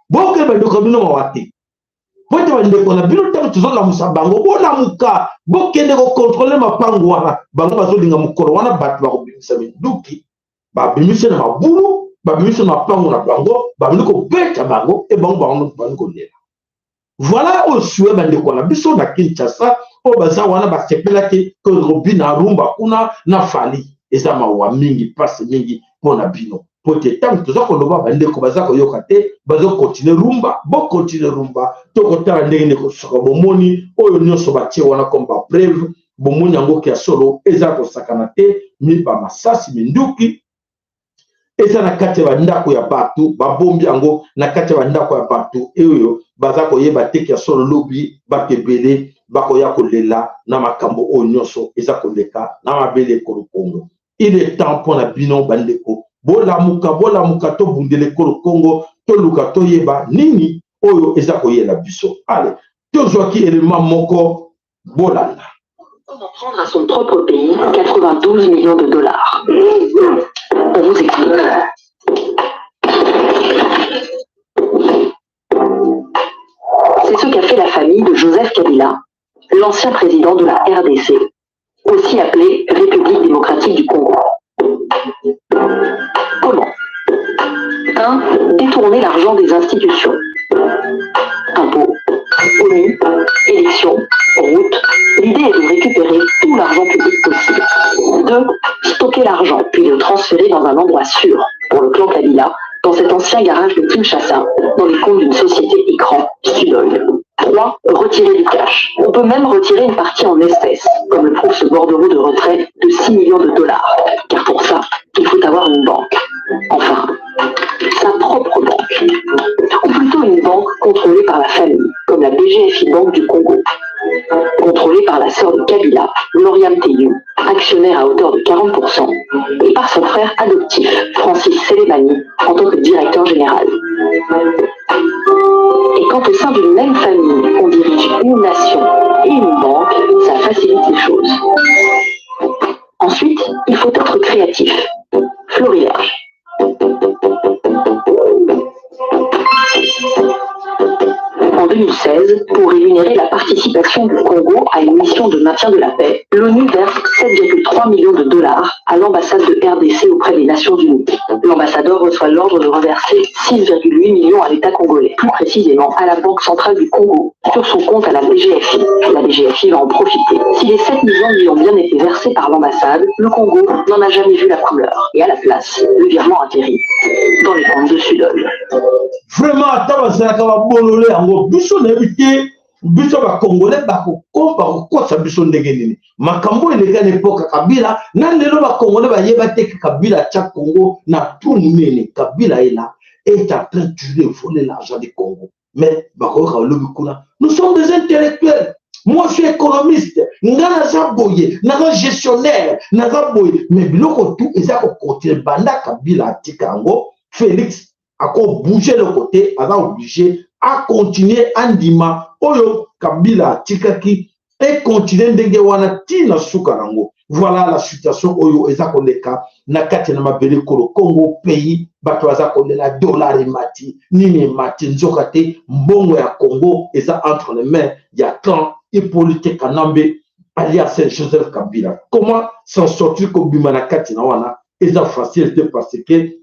Bokende bandeko na bino mawa te, po ete bandeko na bino ntango tozolamusa bango, bolamuka, bokende kokontrole mapango wana. Bango bazolinga mokolo wana bato bakobimisa minduki, babimisi na mabulu, babimisi na mapango na bango, babandi kobeta bango, e bango babandi kolela. Voilà oyo souhait bandeko na biso na Kinshasa oyo baza wana basepelaki ko Robina rumba kuna na Fally. Eza mawa mingi, pasi mingi mpo na bino. mpo te ntango toza koloba bandeko baza koyoka te, bazokontinue rumba, bokontinue rumba, tokotala ndenge nini ekosuka. Bomoni oyo nyonso batie wana comme bapreuve, bomoni yango ke ya solo eza kosakana te, mi bamasasi minduki eza na kati ya bandako ya bato, babombi yango na kati ya bandako ya bato oyo baza koyeba te ke ya solo lobi bato ebele bakoya kolela na makambo oyo nyonso eza koleka na mabele ekolo Kongo. Il est temps mpo na bino bandeko, bolamuka, bolamuka, tobundela ekolo Kongo, toluka toyeba nini oyo eza koyela biso. Ale tozwaki elema moko, bolanda. Comment prendre à son propre pays 92 millions de dollars? On vous explique. C'est ce qu'a fait la famille de Joseph Kabila, l'ancien président de la RDC, aussi appelée République démocratique du Congo. Comment? 1. Détourner l'argent des institutions. Impôts, ONU, élections, routes. L'idée est de récupérer tout l'argent public possible. 2. Stocker l'argent, puis le transférer dans un endroit sûr, pour le clan Kabila, dans cet ancien garage de Kinshasa, dans les comptes d'une société écran, Sudol. 3. Retirer du cash. On peut même retirer une partie en espèces, comme le prouve ce bordereau de retrait de 6 millions de dollars. Car pour ça, il faut avoir une banque. Enfin, sa propre banque. Ou plutôt une banque contrôlée par la famille, comme la BGFI Banque du Congo. Contrôlée par la sœur de Kabila, Gloria Mteyu, actionnaire à hauteur de 40%, et par son frère adoptif, Francis Selemani, en tant que directeur général. Et quand au sein d'une même famille, on dirige une nation et une banque, ça facilite les choses. Ensuite, il faut être créatif. Florilège. En 2016, pour rémunérer la participation du Congo à une mission de maintien de la paix, l'ONU verse 7,3 millions de dollars à l'ambassade de RDC auprès des Nations Unies. L'ambassadeur reçoit l'ordre de reverser 6,8 millions à l'État congolais, plus précisément à la Banque centrale du Congo, sur son compte à la BGFI. La BGFI va en profiter. Si les 7 millions lui ont bien été versés par l'ambassade, le Congo n'en a jamais vu la couleur. Et à la place, le virement atterrit dans les comptes de Sudol. Vraiment, ata bazalaka babolole yango, biso nayebi te, biso bacongolais bakokosa biso ndenge nini? Makambo eleka na epoka Kabila na lelo, bacongolais bayeba te ke Kabila atya Congo na trou monene. Kabila est là, est en train de voler l'argent du Congo, mais bakoyoka balobi kuna: nous sommes des intellectuels, moi je suis économiste, nga naza boye, naza gestionnaire, naza boye. Mais biloko tu eza kokontinue banda Kabila atika yango. Félix akobouge eloko te, aza obligé akontinue, andima oyo Kabila atikaki ekontinue ndenge wana ntina suka nango. Voilà la situation oyo eza koleka na kati na mabele ekolo Congo pays. Bato baza kolela dollar emati, nini emati, nzoka te mbongo ya Congo eza entre les mains ya clan Hippolyte Kanambe alias Joseph Kabila. Comment s'en sortir? Kobima na kati na wana eza facile te, parce que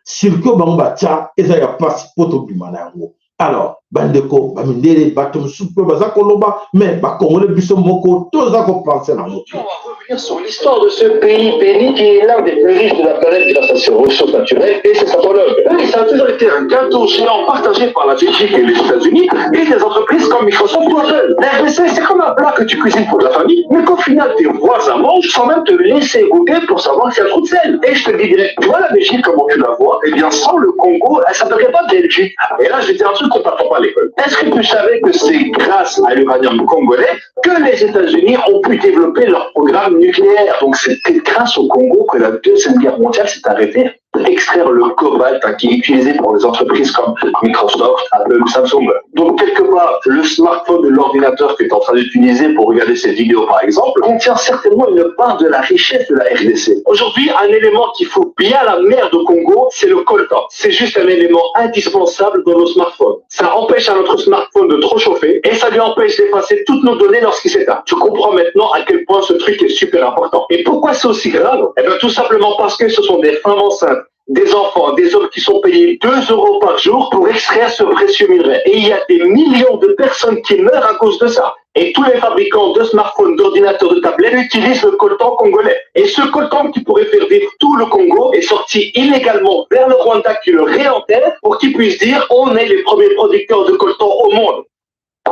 circuit bango batya eza ya mpasi mpo tobima na yango. Alors bandeko bamindele, bato mosusu mpe baza koloba, mais bakongole biso moko toza kopense na yango. On va revenir sur l'histoire de ce pays béni qui est l'un des plus riches de la planète grâce à ses ressources naturelles et ses sapologues. Oui, ça a toujours été un gâteau géant partagé par la Belgique et les États-Unis et des entreprises comme Microsoft ou Apple. La RDC, c'est comme un plat que tu cuisines pour la famille, mais qu'au final tes voisins mangent sans même te laisser goûter pour savoir s'il y a trop de sel. Et je te dis direct, tu vois la Belgique, comment tu la vois? Eh bien, sans le Congo, elle s'appellerait pas Belgique. Et là, je vais dire un truc qu'on t'apprend pas à l'école. Est-ce que tu savais que c'est grâce à l'uranium congolais que les États-Unis ont pu développer leur programme nucléaire? Donc c'était grâce au Congo que la Deuxième Guerre mondiale s'est arrêtée. Extraire le cobalt, hein, qui est utilisé pour des entreprises comme Microsoft, Apple ou Samsung. Donc quelque part, le smartphone ou l'ordinateur que tu es en train d'utiliser pour regarder cette vidéo par exemple, contient certainement une part de la richesse de la RDC. Aujourd'hui, un élément qui fout bien la merde au Congo, c'est le coltan. C'est juste un élément indispensable dans nos smartphones. Ça empêche à notre smartphone de trop chauffer et ça lui empêche d'effacer toutes nos données lorsqu'il s'éteint. Tu comprends maintenant à quel point ce truc est super important. Et pourquoi c'est aussi grave? Eh bien tout simplement parce que ce sont des femmes enceintes, Des enfants, des hommes qui sont payés 2 euros par jour pour extraire ce précieux minerai. Et il y a des millions de personnes qui meurent à cause de ça. Et tous les fabricants de smartphones, d'ordinateurs, de tablettes utilisent le coltan congolais. Et ce coltan qui pourrait faire vivre tout le Congo est sorti illégalement vers le Rwanda qui le réenterre pour qu'il puisse dire on est les premiers producteurs de coltan au monde.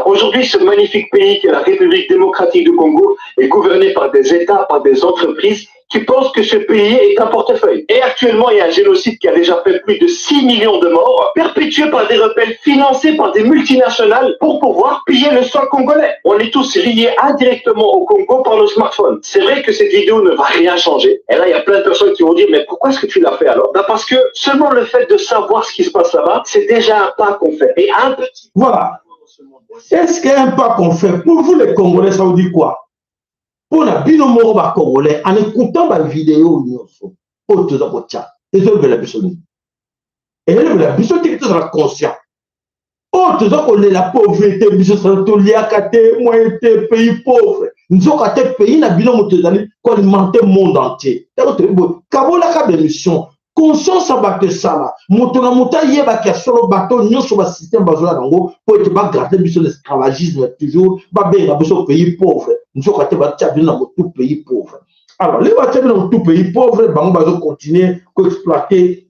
Aujourd'hui, ce magnifique pays qui est la République démocratique du Congo est gouverné par des États, par des entreprises qui pensent que ce pays est un portefeuille. Et actuellement, il y a un génocide qui a déjà fait plus de 6 millions de morts, perpétué par des rebelles financés par des multinationales pour pouvoir piller le sol congolais. On est tous liés indirectement au Congo par nos smartphones. C'est vrai que cette vidéo ne va rien changer. Et là, il y a plein de personnes qui vont dire, mais pourquoi est-ce que tu l'as fait alors? Ben parce que seulement le fait de savoir ce qui se passe là-bas, c'est déjà un pas qu'on fait. Et un petit... Voilà. Est-ce qu'il y a un pas qu'on fait? Pour vous les Congolais, ça vous dit quoi? Mpo na bino moko ba Congolais, en écoutant ba vidéo nyonso oyo toza kotia, ezolobela biso nini? Elobela biso tiki tozala conscient. Oyo toza kolela pauvreté, biso sala toliaka te, moyen te, pays pauvre. Nzoka te pays na bino moto ezali koalimenter monde entier. Ntango toyebi boye, kabolaka bemission, conscience ya bato esala moto na moto ayebaki ya solo bato nyonso basystème bazoya nango mpo ete bagarde biso na esclavagisme toujours, babenga biso pays pauvre. Nzoka te batia bino na motu pays pauvre. Alors lelo batia bino na motu pays pauvre, bango bazocontinue koexploite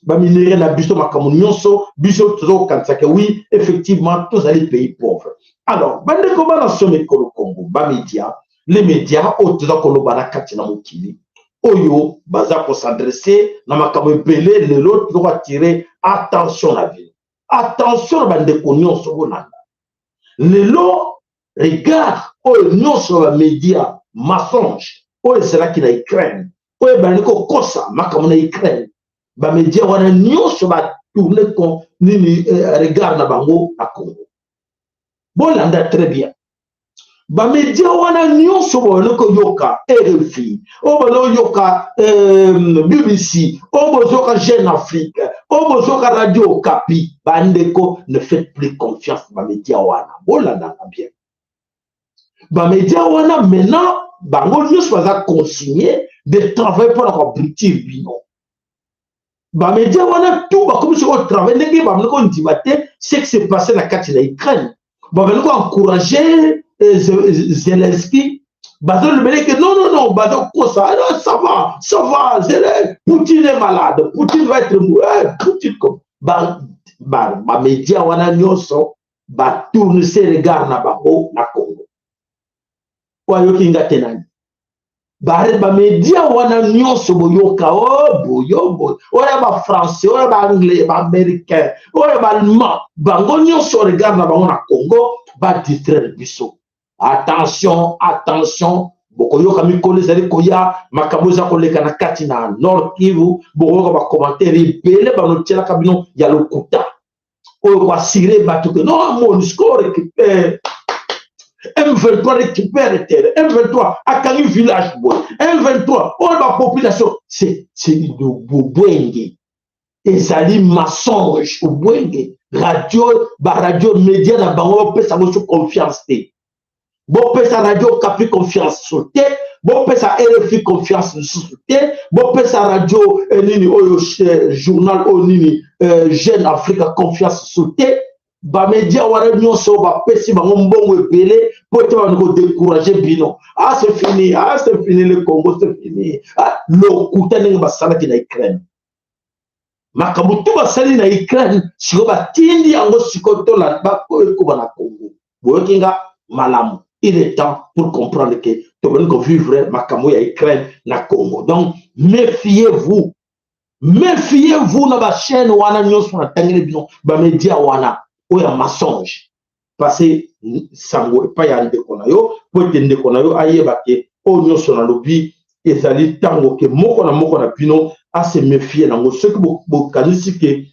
baminerai na biso, makambo nyonso. Biso toza kokanisaka oui, effectivement tozali pays pauvre. Alors bandeko bana somi ekolo Congo, bamédia, les médias oyo toza koloba na kati na mokili oyo baza kosadresse na makambo ebele, lelo toza koatire attention na bino, attention na bandeko nyonso bolanda lelo. Regard oyo nyonso ya bamédia mensonge oyo ezalaki na Ukraine, oyo ebandi kokosa makambo na Ukraine, bamédia wana nyonso batourne con nini regard na bango na Congo. Bolanda très bien, bamédia wana nyonso boyoni koyoka RFI, oyo bozoyoka BBC, oyo bozoyoka Jeune Afrique, oyo bozoyoka Radio Okapi, bandeko, ne faites plus confiance bamédia wana. Bolandanga bien, bamédia wana maintenant bango nyonso baza consigne de travail mpona koabrutir bino. Bamédia wana tout bakomi soki kotravaille ndenge bamoni kondima te ce qui s'est passé na kati na Ukraine, babandi koencourage Zelensky, bazolobele ke non, non, non, bazokosa, non, ça va, ça va, Zelensky, Poutine est malade, Poutine va être Poutine comme bamédia wana nyonso batourne regard na bango na Congo. Oyo ayoki nga te nani? Bamédia wana nyonso boyoka o boyo boyo, oyo bafrançais, oyo baanglais, baaméricain, oyo baallemand, bango nyonso regard na bango na Congo, badistraire biso. Attention, attention, bokoyoka mikolo ezali koya makambo eza koleka na kati na Nord Kivu. Bokoyoka bacommentaire ebele banotielaka bino ya lokuta oyo koassurer bato ke non, MONUSCO récupère, M23 récupère terre, M23 akangi village boye, M23 oyo bapopulation. C'est bobwenge, ezali mensonge, obwenge. Radio, baradio, média na bango, bopesa yango so confiance te. Bopesa Radio Okapi confiance so te, bopesa RFI confiance lisusu te, bopesa radio nini oyo, journal oyo nini, Jeune Africa confiance so te. Bamédia wana nyonso bapesi bango mbongo ebele mpo ete bandi kodécourage bino. Ah, c'est fini, ah, c'est fini, le Congo c'est fini. Ah, lokuta. Ndenge basalaki na Ukraine, makambo tu basali na Ukraine, sikoyo batindi yango, sikoyo tola bakoba na Congo. Boyoki nga malamu, il est temps pour comprendre que tobandi kovivre makambo ya Ukraine na Congo. Donc méfiez-vous, méfiez-vous na bachaîne wana nyonso natangeli bino, bamédia wana oyo ya mensonge. Parce sango epai ya ndeko na yo mpo ete ndeko na yo ayeba ke oyo nyonso nalobi ezali ntango ke moko na moko na bino ase méfie nango. Soki bokanisi ke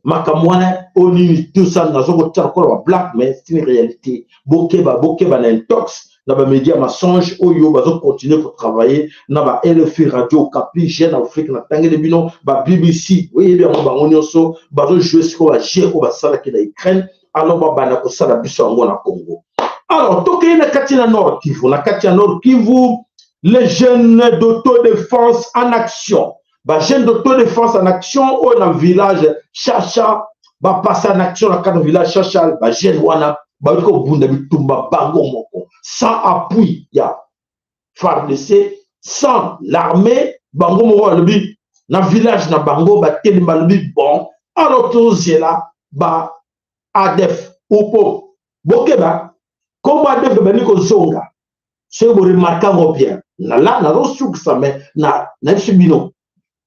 makambo wana oyo nini, tout ça nazo kotia lokola bablague, mais c'est une réalité. Bokeba, bokeba na intox, na bamédia mensonge oyo bazocontinue kotravaille na ba RFI, Radio Okapi, Jeune Afrique natangeli bino, ba BBC, oyebi yango, bango nyonso bazojoue sikoyo bajeu oyo basalaki na Ukraine. Alors babanda kosala biso yango na Congo. Alors tokei na kati na Nord Kivu. Na kati ya Nord Kivu, les jeunes d'autodéfense en action. Ba jeunes d'autodéfense en action oyo na village Chacha, ba passe en action na kati village Chacha, ba jeunes wana bauti kobunda bitumba bango moko sans appui ya FARDC, sans l'armée. Bango moko balobi na village na bango batelemi, balobi bon, alors tozela ba ADF upo. Bokeba, kombo ADF ebandi kozonga. Soki boremarquer yango bien, nala nazosukisa, me nayebisi bino,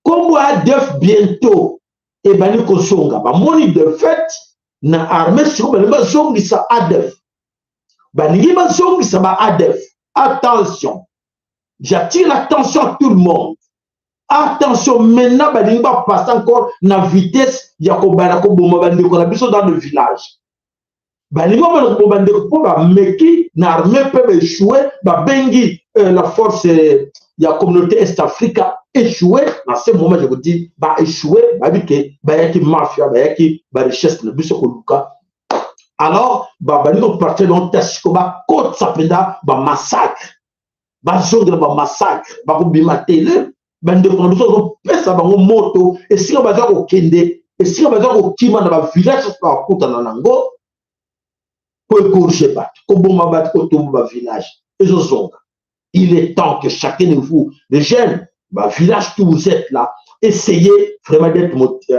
kombo ADF bientôt ebandi kozonga. Bamoni défaite na armée, sikoyo balingi bazongisa ADF, balingi bazongisa ba ADF. Attention, j'attire l'attention à tout le monde, attention. Maintenant balingi bapasse encore na vitesse ya kobanda koboma bandeko na biso dans le village. Balingi babanda koboma bandeko mpo bameki na armée mpe baéchoué. Babengi la force ya communauté Est Africa, échoué. Na ce moment, je vous dis, baéchoué. Bayebi ke bayaki mafia, bayaki barichesse na biso koluka. Alors balingi kopartir donc ta siko bakotisa mpenza bamassacre, bazongela bamassacre, bakobima tele. Bandeko na biso bazopesa bango moto esika baza kokende, esika baza kokima na bavillage nyonso bakutana nango, koégorger bato, koboma bato, kotumba bavillage ezozonga. Il est temps que chacun de vous, les jeunes, bavillage tout vous êtes là, essayez vraiment d'être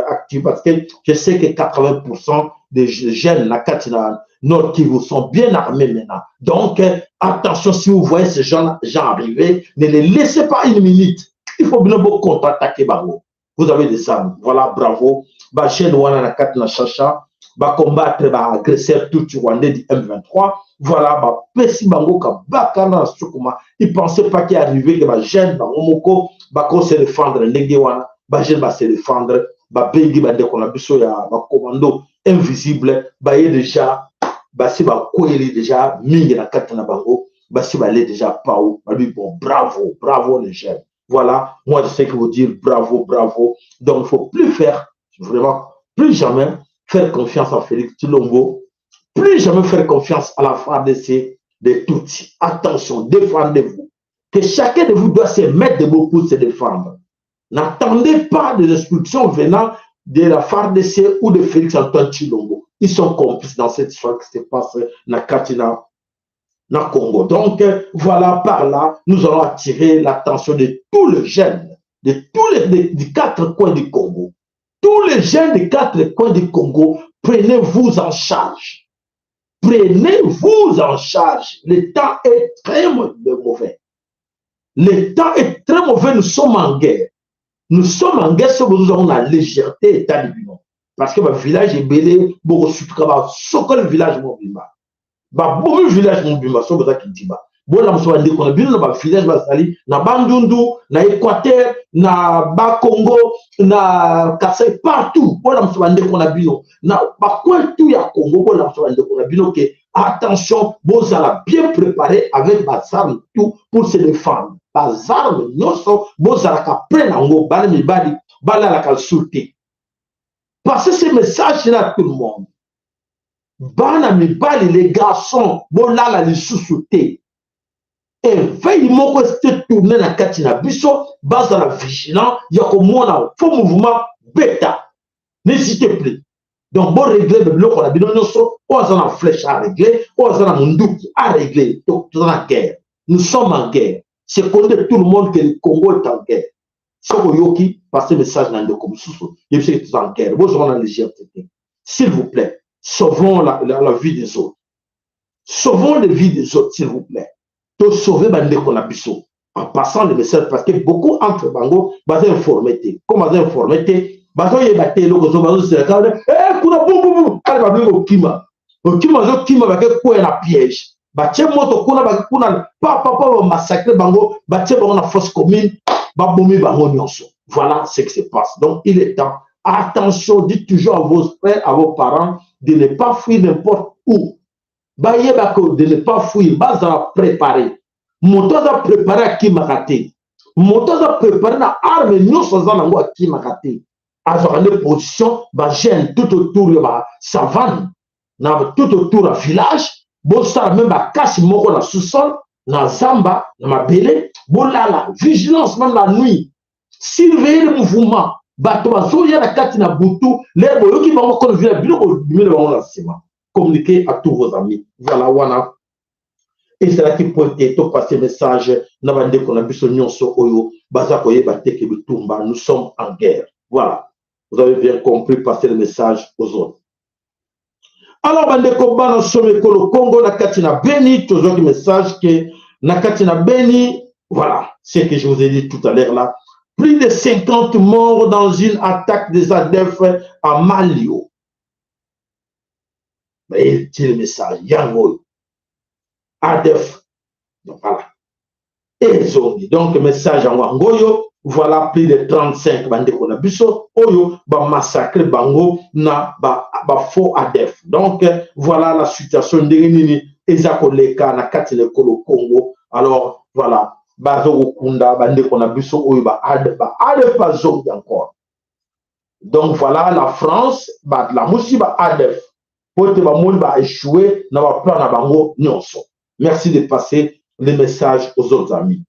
actif, parce que je sais que 80% des jeunes na kati na Nord Kivu sont bien armés maintenant. Donc attention, si vous voyez ces gens arriver, ne les laissez pas une minute. Il faut bien vous contre-attaquer bango. Vous avez des armes. Voilà, bravo. Ba jeune wana na kati na Chacha, ba combattre ba agresseur tout rwandais du M23. Voilà, ba pesi bango ka bakana na sukuma. Ils pensaient pas qu'il arrivait que ba jeune bango moko ba ko se défendre ndenge wana. Ba jeune ba se défendre, ba bengi ba ndeko na biso ya ba commando invisible, ba ye déjà basi bakweli déjà mingi na kati na bango, basi bale déjà pau. Babi bon, bravo, bravo les jeunes. Voilà, moi je sais que vous dire bravo, bravo. Donc il faut plus faire, vraiment, plus jamais faire confiance à Félix Tshilombo, plus jamais faire confiance à la FARDC de Tutsi. Attention, défendez-vous. Que chacun de vous doit se mettre debout pour se défendre. N'attendez pas des instructions venant de la FARDC ou de Félix Antoine Tshilombo. Ils sont complices dans cette histoire qui se passe na kati na Congo. Donc, voilà, par là, nous allons attirer l'attention de tous les jeunes, de tous les des quatre coins du Congo. Tous les jeunes des quatre coins du Congo, prenez-vous en charge. Prenez-vous en charge. Le temps est très mauvais. Le temps est très mauvais. Nous sommes en guerre. Nous sommes en guerre si nous avons la légèreté état du Parce que le village est belé, beaucoup de village mobimba. Babomi village mobimba so boza kintima. Bolamusa bandeko na bino na bavillage bazali na Bandundu, na Équateur, na Bakongo, na Kasai, partout. Bolamusa bandeko na bino na bacoin tout ya Congo. Bolamusa bandeko na bino ke attention, bozala bien préparé avec baarmes tout pour se défendre. Baarmes nyonso bozalaka prêt nango. Bana mibali balalaka lisusu te. Passez ce message là à tout le monde. Bana mibali, les garçons, bolala lisusu te. Éveil moko ese tourne na kati na biso. Bazala vigilant ya komona faux mouvement beta. N'hésitez plus. Donc borégler biloko na bino nyonso. Oyo aza na flèche arégler, oyo aza na munduki arégler. Toza na guerre, nous sommes en guerre. C'est connu de tout le monde que le Congo est en guerre. Soki oyoki, passe message na ndeko mosusu, yebisaki toza en guerre. Bozonga na légèreté te, s'il vous plaît. Sauvons la vie des autres, sauvons les vies des autres, s'il vous plaît. Tosauve bandeko na biso en passant le message, parce que beaucoup entre bango baza informé te. Comme baza informé te, bazoyeba te eloko zo bazoselaka kuna bumbubu kale. Balingi kokima, kokima, bazokima, bake kwea na piège. Batie moto kuna, bake kuna papapa, bamassacre bango, batie bango na fosse commune, babomi bango nyonso. Voilà ce qui se passe. Donc il est temps, attention. Dites toujours à vos frères, à vos parents de ne pas fuir n'importe où. Bayebaka de ne pas fuir, bazala préparé. Moto aza préparé akimaka te. Moto aza préparé na arme nyonso aza nango akimaka te, azwaka nde position. Bajeune tout autour ya basavane, na tout autour ya village, bosala même bakasi moko na sous-sol, na zamba, na mabele, bolala vigilance même la nuit. Surveiller le mouvement. Bato bazoya na kati na butu, lere boyoki bango kono vila bino bobimela bango na nsima. Communiquez à tous vos amis. Voilà wana ezalaki mpo ete topase message na bandeko na biso nyonso oyo baza koyeba te ke bitumba, nous sommes en guerre. Voilà, vous avez bien compris, passer le message aux autres. Alors bandeko bana somo ekolo Congo, na kati na Beni tozwaki message ke na kati na Beni, voilà ce que je vous ai dit tout à l'heure là, plus de 50 morts dans une attaque des ADF à Malio. Baye le message yango oyo ADF, donc voilà ezongi. Donc message yango yango oyo, voilà, plus de 35 bandeko na biso oyo bamassacre bango na bafaux ba ADF. Donc voilà la situation ndenge nini eza koleka na kati na ekolo Congo. Alors voilà, bazokokunda bandeko na biso oyo ba ADF, ba ADF bazongi encore. Donc voilà, la France balamusi ba ADF po ete bamoni baéchoué na baplan na bango nyonso. Merci de passer les messages aux autres amis.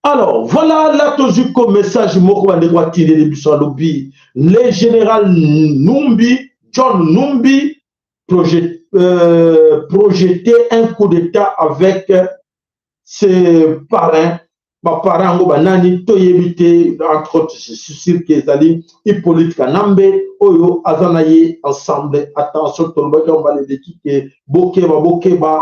Alors voilà, là tozwi ko message moko bandeko atindeli biso, alobi le général Numbi, John Numbi, projeté un coup d'état avec ses parrains. Baparrain yango banani toyebi te. Entre autres, je suis sûr ke ezali Hippolyte Kanambe oyo aza na ye ensemble. Attention, tolobaki yango baleleki ke bokeba, bokeba,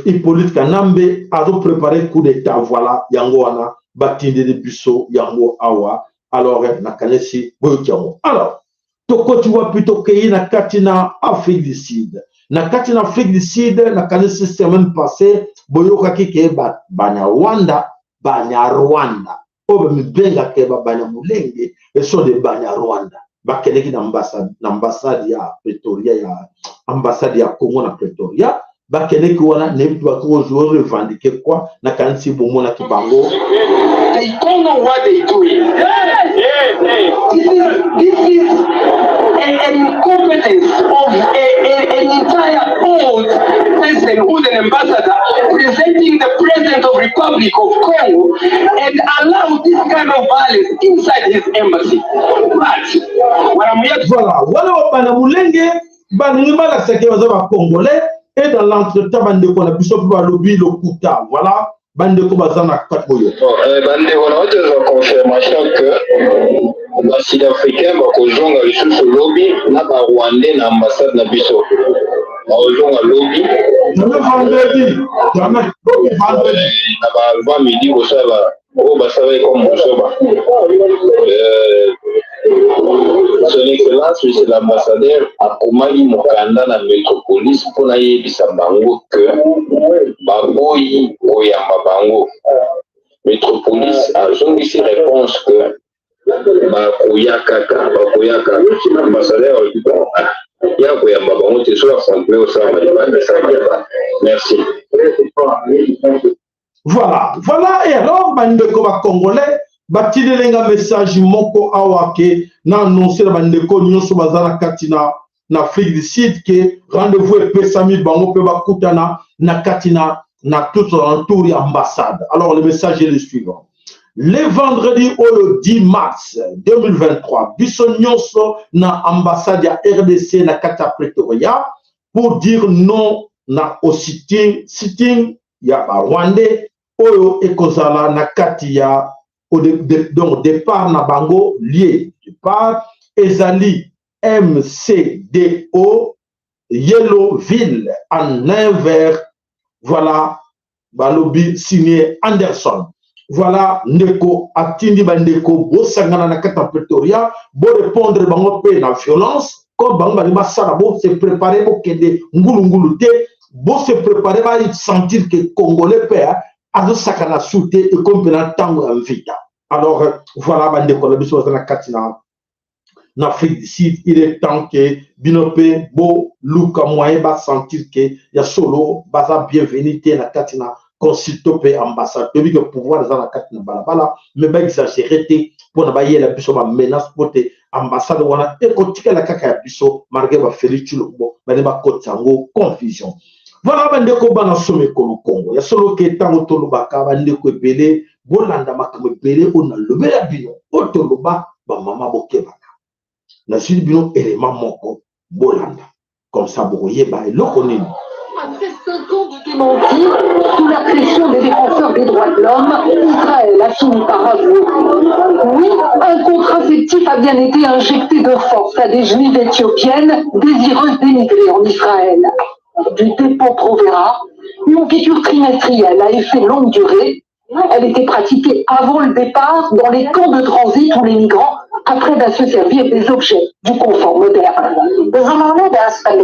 Hippolyte Kanambe azoprépare coup d'état. Voilà, yango wana batindeli biso yango awa. Alors nakanisi boyoki yango. Alors tokoti wapi? Tokei na kati na Afrique du Sud. Na kati na Afrique du Sud, nakanisi semaine passée boyokaki ke Banyarwanda, Banyarwanda oyo bamibengaka Babanyamulenge, eso de Banyarwanda, bakendeki na ambassade ya Pretoria, ya ambassade ya Congo na Pretoria. Bakendeki wana, nayebi te bakoki revendiquer quoi. Nakanisi bomonaki bango. They don't know what they're doing. This is an incompetence of an entire old person who's an ambassador presenting the president of Republic of Congo and allow this kind of violence inside his embassy. But what I'm here Voilà, wana Babanyamulenge balingi balakisaki baza bacongolais et dans l'entretemps bandeko na biso mpe balobi lokuta. Voilà, bandeko baza na kati oyo. Bandeko, na ozwa confirmation que basud-africain bakozonga lisusu lobi na barwandais na ambassade na biso, bakozonga lobi. Jamais vendredi, jamais lobi, vendredi. Na ba avant midi kosala oyo basalaki comme mosoba. Son excellence monsieur l'ambassadeur akomaki mokanda na métropolis mpona yebisa bango ke baboyi koyamba bango. Métropolis azongisi réponse que bakoya kaka, bakoya kaka. Ambassadeur alobi bon, ya koyamba bango te, soki affrontement osalama libanda, esalama libanda. Merci. Voilà. Et alors bandeko bacongolais batindelenga message moko awa ke na annonce na bandeko nyonso baza na kati na Afrique du Sud ke rendez-vous epesami bango mpe bakutana na kati na tout alentour ya ambassade. Alors le message est le suivant: le vendredi oyo 10 mars 2023, biso nyonso na ambassade ya RDC na kati ya Pretoria pour dire non na au sitting, sitting ya barwandais oyo ekozala na kati ya donc départ na bango. Lieu départ ezali MCDO Yellowville en 9h. Voilà, balobi signé Anderson. Voilà, ndeko atindi bandeko bosangana na kati ya Pretoria, borépondre bango mpe na violence comme bango balingi basala. Bose préparer, bokende ngulungulu te, bose préparer, basentir ke congolais mpe azosakana su te, ekomi mpena ntango ya mvita. Alors voilà, bandeko na biso baza na kati na Afrique du Sud, il est temps ke bino mpe boluka moyen basentir ke ya solo baza bienvenu te na kati na consulto mpe ambassade. Toyebi ke pouvoir eza na kati na balabala, mais baexagéré te mpona bayela biso bamenace, mpo te ambassade wana ekotikala kaka ya biso malgré bafélix Tshilombo bane bakotisa yango confusion. Voilà bandeko bana somo ekolo Congo. Ya solo ke ntango tolobaka bandeko ebele bolanda makambo ebele oyo nalobela bino oyo toloba bamama bokebaka. Nazwili bino elema moko bolanda comme ça bokoyeba eloko nini. Après 5 ans de démenti, sous la pression des défenseurs des droits de l'homme, Israël a fini par avouer. Oui, un contraceptif a bien été injecté de force à des juives éthiopiennes désireuses d'émigrer en Israël. Du Depo-Provera, une piqûre trimestrielle à effet longue durée. Elle était pratiquée avant le départ dans les camps de transit où les migrants apprennent à se servir des objets du confort moderne.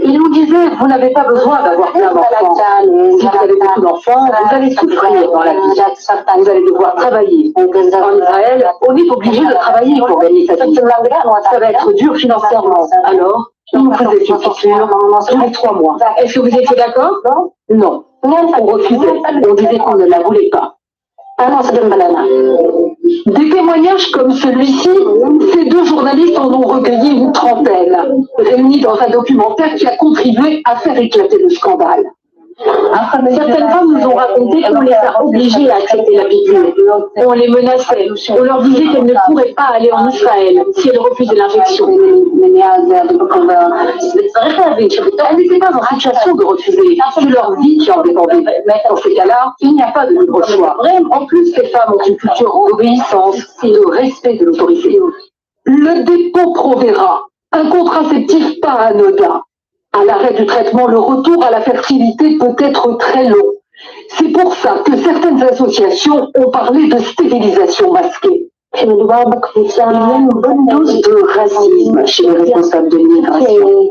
Il nous disait, vous n'avez pas besoin d'avoir plein d'enfants. Si vous avez beaucoup d'enfants, vous allez souffrir dans la vie. Vous allez devoir travailler. En Israël, on est obligé de travailler pour gagner sa vie. Ça va être dur financièrement. Alors, on nous faisait une piqûre tous les 3 mois. Est-ce que vous étiez d'accord? Non. On refusait. On disait qu'on ne la voulait pas. Des témoignages comme celui-ci, ces 2 journalistes en ont recueilli une trentaine, réunis dans un documentaire qui a contribué à faire éclater le scandale. Certaines femmes nous ont raconté qu'on les a obligées à accepter la piqûre. On les menaçait, on leur disait qu'elles ne pourraient pas aller en Israël si elles refusaient l'injection. Elles n'étaient pas en situation de refuser, c'est leur vie qui en dépendait. Dans ces cas-là, il n'y a pas de libre choix. En plus, ces femmes ont une culture d'obéissance et de respect de l'autorité. Le Depo-Provera, un contraceptif pas anodin. À l'arrêt du traitement, le retour à la fertilité peut être très long. C'est pour ça que certaines associations ont parlé de stérilisation masquée. Il y a une bonne dose de racisme chez les responsables de l'immigration.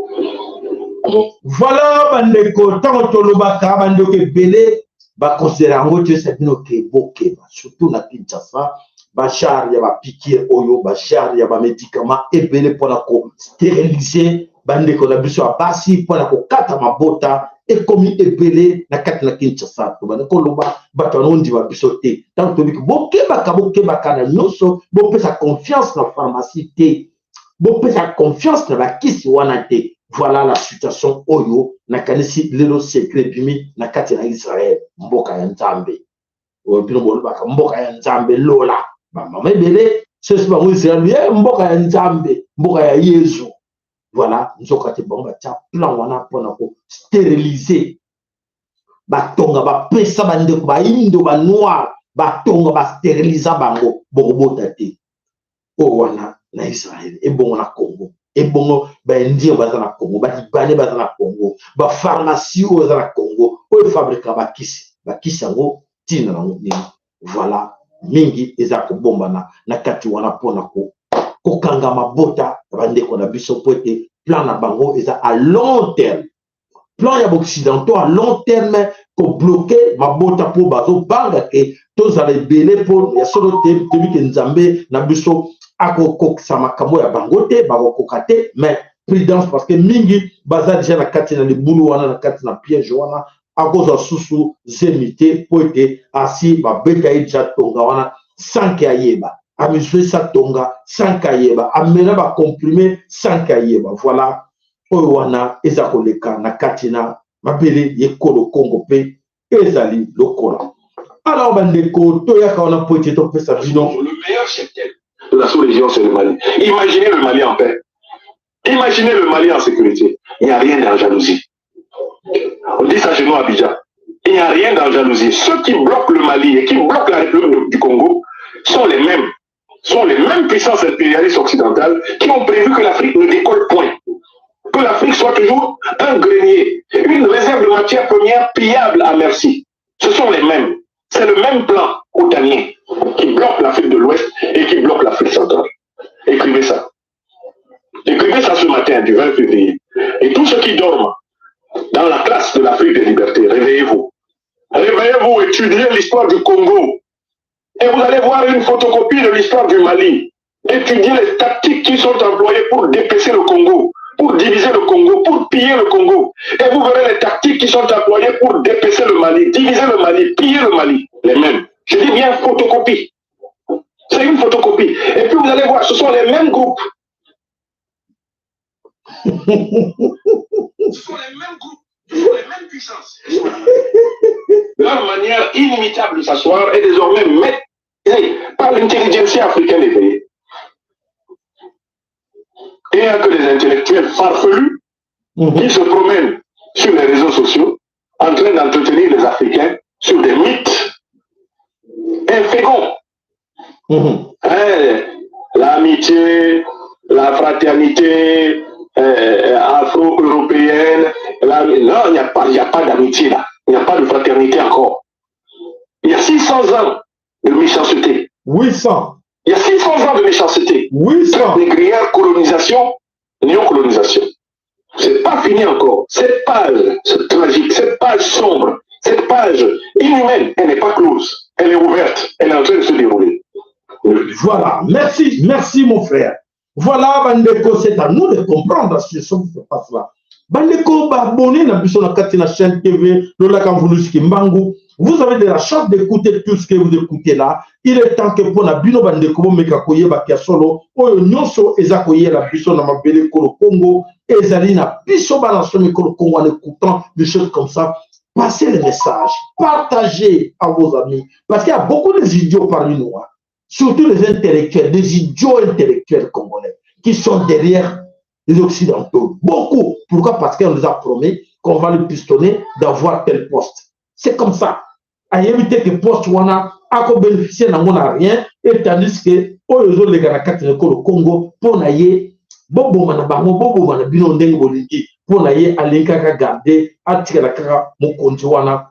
Voilà, bandeko, tant tolobaka, bandeko ebele, ba considérer yango te, c'est bino ke bokeba, surtout na Kinshasa, ba char ya ba piqûre oyo, ba char ya ba médicaments ebele mpona ko stériliser bandeko na biso ya basi mpona kokata mabota ekomi ebele na kati na Kinshasa. Tobanda koloba bato banondima biso te. Ntango tobiki bokebaka, bokebaka na nyonso, bopesa confiance na pharmacie te, bopesa confiance na bakisi wana te. Voilà la situation oyo nakanisi lelo secret ebimi na kati na Israël, mboka ya Nzambe. Oyo bino bolobaka mboka ya Nzambe lola, bamama ebele sosi bango Israël ye mboka ya Nzambe, mboka ya Yezu. Voilà, nzoka te bango batia plan wana mpona ko stériliser batonga, bapesa bandeko baindo ba noir batonga bastériliza bango, bokobota te. Oyo wana na Israël, ebongo na Congo, ebongo baindien baza na Congo, balibanais baza na Congo, bapharmacie oyo eza na Congo oyo efabrika bakisi, bakisi yango ntina nango nini? Voilà, mingi eza kobombana na kati wana mpona kokanga mabota ya bandeko na biso, po ete plan na bango eza à long terme. Plan ya occidentaux à long terme kobloke mabota mpo bazobanga ke tozala ebele, mpo ya solo te toyebi ke Nzambe na biso akokokisa makambo ya bango te, bakokoka te. Mais prudence, parce que mingi baza déjà na kati na libulu wana, na kati na piège wana, akozwa susu zemi te mpo ete asi babeta ye déjà tonga wana sans ke ayeba, amizwisa tonga sans ke ayeba, amela bacomprime sans ke ayeba. Voilà oyo wana eza koleka na kati na mabele yekolo Congo mpe ezali lokola. Alors bandeko, toyaka wana mpo ete topesa bino le meilleur cheptel de la sous-région, c'est le Mali. Imaginez le Mali en paix. Imaginez le Mali en sécurité. Il n'y a rien dans la jalousie. On dit ça chez nous à Abidjan. Il n'y a rien dans la jalousie. Ceux qui bloquent le Mali et qui bloquent la République du Congo sont les mêmes. Sont les mêmes puissances impérialistes occidentales qui ont prévu que l'Afrique ne décolle point. Que l'Afrique soit toujours un grenier, une réserve de matières premières pillable à merci. Ce sont les mêmes. C'est le même plan otanien qui bloque l'Afrique de l'Ouest et qui bloque l'Afrique centrale. Écrivez ça. Écrivez ça ce matin du 20 février. Et tous ceux qui dorment dans la classe de l'Afrique des libertés, réveillez-vous. Réveillez-vous, étudiez l'histoire du Congo. Et vous allez voir une photocopie de l'histoire du Mali. Étudiez les tactiques qui sont employées pour dépecer le Congo, pour diviser le Congo, pour piller le Congo. Et vous verrez les tactiques qui sont employées pour dépecer le Mali, diviser le Mali, piller le Mali. Les mêmes. Je dis bien photocopie. C'est une photocopie. Et puis vous allez voir, ce sont les mêmes groupes. Ce sont les mêmes groupes. Ce sont les mêmes Impuissance. Leur manière inimitable de s'asseoir est désormais maîtrisée par l'intelligentsia africaine éveillée. Et que les intellectuels farfelus qui se promènent sur les réseaux sociaux en train d'entretenir les Africains sur des mythes inféconds. Hein, l'amitié, la fraternité afro-européenne, la... non, il n'y a pas, il n'y a pas d'amitié là. Il n'y a pas de fraternité encore. Il y a 600 ans de méchanceté. 800. Il y a 600 ans de méchanceté. 800. Négrière, colonisation, néocolonisation. C'est pas fini encore. Cette page tragique, cette page sombre, cette page inhumaine, elle n'est pas close. Elle est ouverte. Elle est en train de se dérouler. Voilà. Merci, merci mon frère. Voilà, Bandeko, c'est à nous de comprendre ce qui se passe là. Bandeko, abonné na biso na kati na chaîne TV, Lolaka Mvuluzi Kimbangu. Vous avez de la chance d'écouter tout ce que vous écoutez là. Il est temps que pour na bino bandeko bomeka koyeba ya solo oyo nyonso eza koyela biso na mabele kolo Congo ezali na biso bana somi kolo Congo en écoutant des choses comme ça. Passez le message, partagez à vos amis parce qu'il y a beaucoup des idiots parmi nous, hein. Surtout les intellectuels, des idiots intellectuels congolais qui sont derrière les Occidentaux. Beaucoup. Pourquoi? Parce qu'on nous a promis qu'on va les pistonner d'avoir tel poste. C'est comme ça. Ayebi te que poste wana ako bénéficier nango na rien et tandis que oyo ezoleka na kati na ekolo Congo mpo na ye boboma na bango boboma na bino ndenge bolingi mpo na ye alingi kaka garde atikala kaka mokonzi wana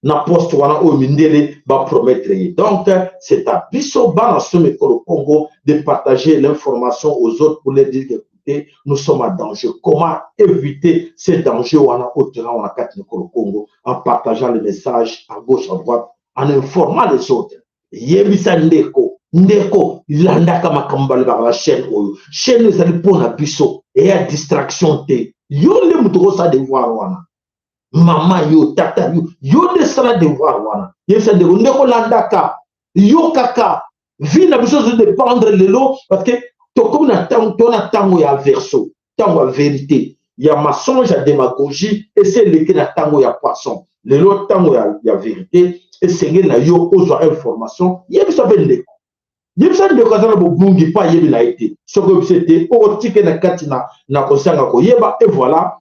na poste wana oyo mindele bapromettre ye. Donc c'est à biso bana somi ekolo Congo de partager l'information aux autres pour leur dire que écoutez, nous sommes en danger. Comment éviter ces dangers wana oyo toza na kati na ekolo Congo? En partageant le message à gauche, à droite, en informant les autres. Yebisa ndeko, ndeko landaka makambo balobaka na chaîne oyo. Chaîne ezali mpona biso, eya distraction te. Yo nde moto okosala devoir wana, mama yo, tata yo, yo nde sala devoir wana. Yebisa ndeko, ndeko landaka, yokaka. Vie na biso ezodépendre lelo parce que tokomi na ntango to na ntango ya verso, ntango ya vérité, ya mensonge, ya démagogie esi eleki na ntango ya poisson. Lelo ntango ya vérité, esengeli na yo ozwa information. Yebisa mpe ndeko, yebisa ndeko aza na bobungi mpo ayebi na ye te. Soki oyebisa ete okotike na kati na kozanga koyeba, et voilà,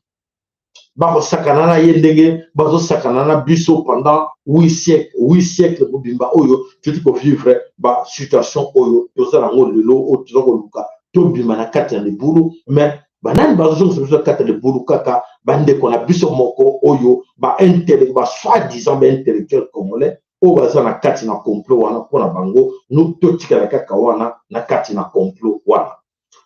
bakosakana na ye ndenge bazosakana na biso pendant 8 siècle, 8 siècle mobimba oyo toti kovivre basituation oyo toza nango lelo, oyo toza koluka tobima na kati ya libulu. Mais banani bazozongisa biso na kati ya libulu? Kaka bandeko na biso moko oyo ba soi-disant baintellectuel congolais oyo baza na kati na complot wana. Mpona bango nu totikala kaka wana na kati na complot wana.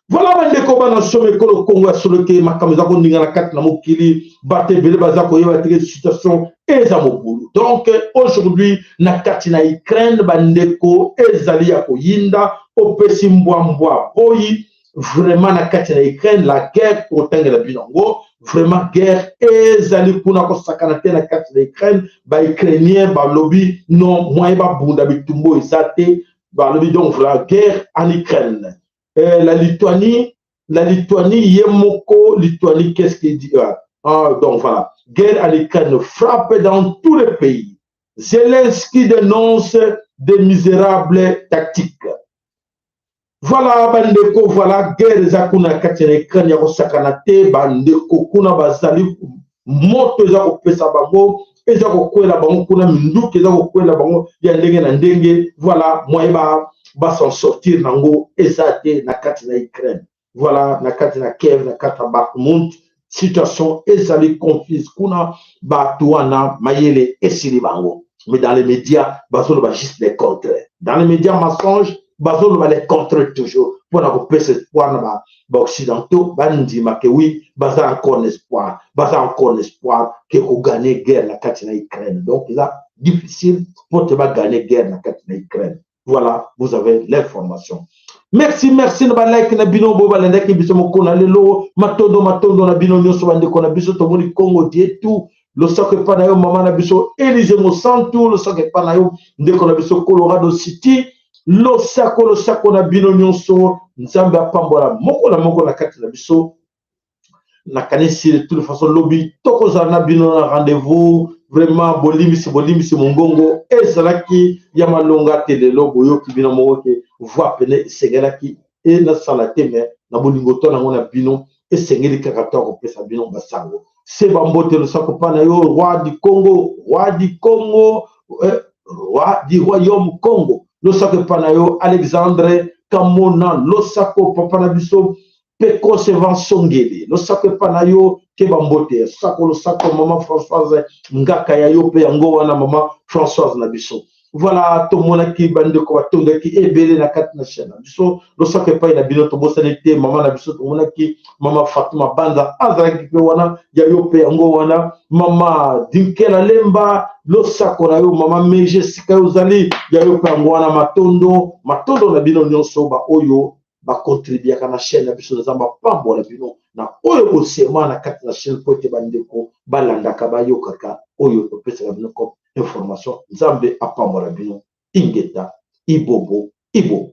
Voilà, bandeko bana somo ekolo Kongo, ya solo ke makambo eza koninga na kati na mokili, bato ebele baza koyeba teke situation eza mobulu. Donc aujourd'hui na kati na Ukraine, bandeko, ezali ya koyinda, opesi mbwa mbwa boyi. Vraiment na kati na Ukraine, la guerre, kotangela bino yango, vraiment guerre ezali kuna kosakana te na kati na Ukraine. Baukrainien balobi non, moyen babunda bitumbu eza te, balobi. Donc la guerre en Ukraine, la Lituanie ye moko, Lituanie, qu'est-ce qu'il dit? Ah, donc voilà, guerre en Ukraine frappe dans tous les pays. Zelensky dénonce des misérables tactiques. Voilà bandeko, voilà, guerre eza kuna kati na Ukraine ya kosakana te. Bandeko kuna bazali, moto eza kopesa bango, eza kokwela bango kuna, minduki eza kokwela bango ya ndenge na ndenge. Voilà, moyen ba s'en sortir nango eza te na kati na Ukraine. Voilà, na kati na Kiev, na kati ya Bakhmut, situation ezali confuse kuna. Bato wana mayele esili bango, mais dans les médias bazoloba juste les contraires. Dans les médias mensonges bazoloba les contraires toujours mpona kopesa espoir na baoccidentaux, bandima ke oui, baza encore na espoir, baza encore na espoir ke kogagner guerre na kati na Ukraine. Donc eza difficile mpo te bagagner guerre na kati na Ukraine. Voilà, vous avez l'information. Merci, merci na balike na bino boyo balandaki biso mokolo na lelo. Matondo, matondo na bino nyonso, bandeko na biso. Tomoni Congo dietu, losako epai na yo mama na biso Élise Mosantu, losako epai na yo ndeko na biso Colorado City, losako, losako na bino nyonso. Nzambe apambola moko na moko na kati na biso. Nakanisi de toute façon lobi tokozala na bino na rendez-vous. Vraiment bolimbisi, bolimbisi, mongongo ezalaki ya malonga te. Lelo boyoki bino moko ke voix pene esengelaki e nasala te, me na bolingo to nango na bino esengeli kaka to akopesa bino basango se bambote. Losako mpa na yo, roi du Congo, roi du Congo, roi du royaume Congo. Losako epa na yo, Alexandre Kamona. Losako papa na biso mpe Conservant Songele. Losako epa na yo ke bambote sako. Losako mama Françoise Ngaka, ya yo mpe yango wana, mama Françoise na biso. Voilà, tomonaki bandeko batondaki ebele na kati na chaîne na biso. Losako epai na bino. Tobosani te mama na biso, tomonaki mama Fatuma Banza azalaki mpe wana, ya yo mpe yango wana. Mama Dinkela Lemba, losako na yo. Mama Meje, esika yo ozali, ya yo mpe yango wana. Matondo, matondo na bino nyonso baoyo bakontribiaka na chaîne na biso. Nzambe apambola bino na oyo bosema na kati na chaîne mpo ete bandeko balandaka, bayokaka oyo topesaka bino comme information. Nzambe apambola bino. Ingeta, ibobo, ibobo.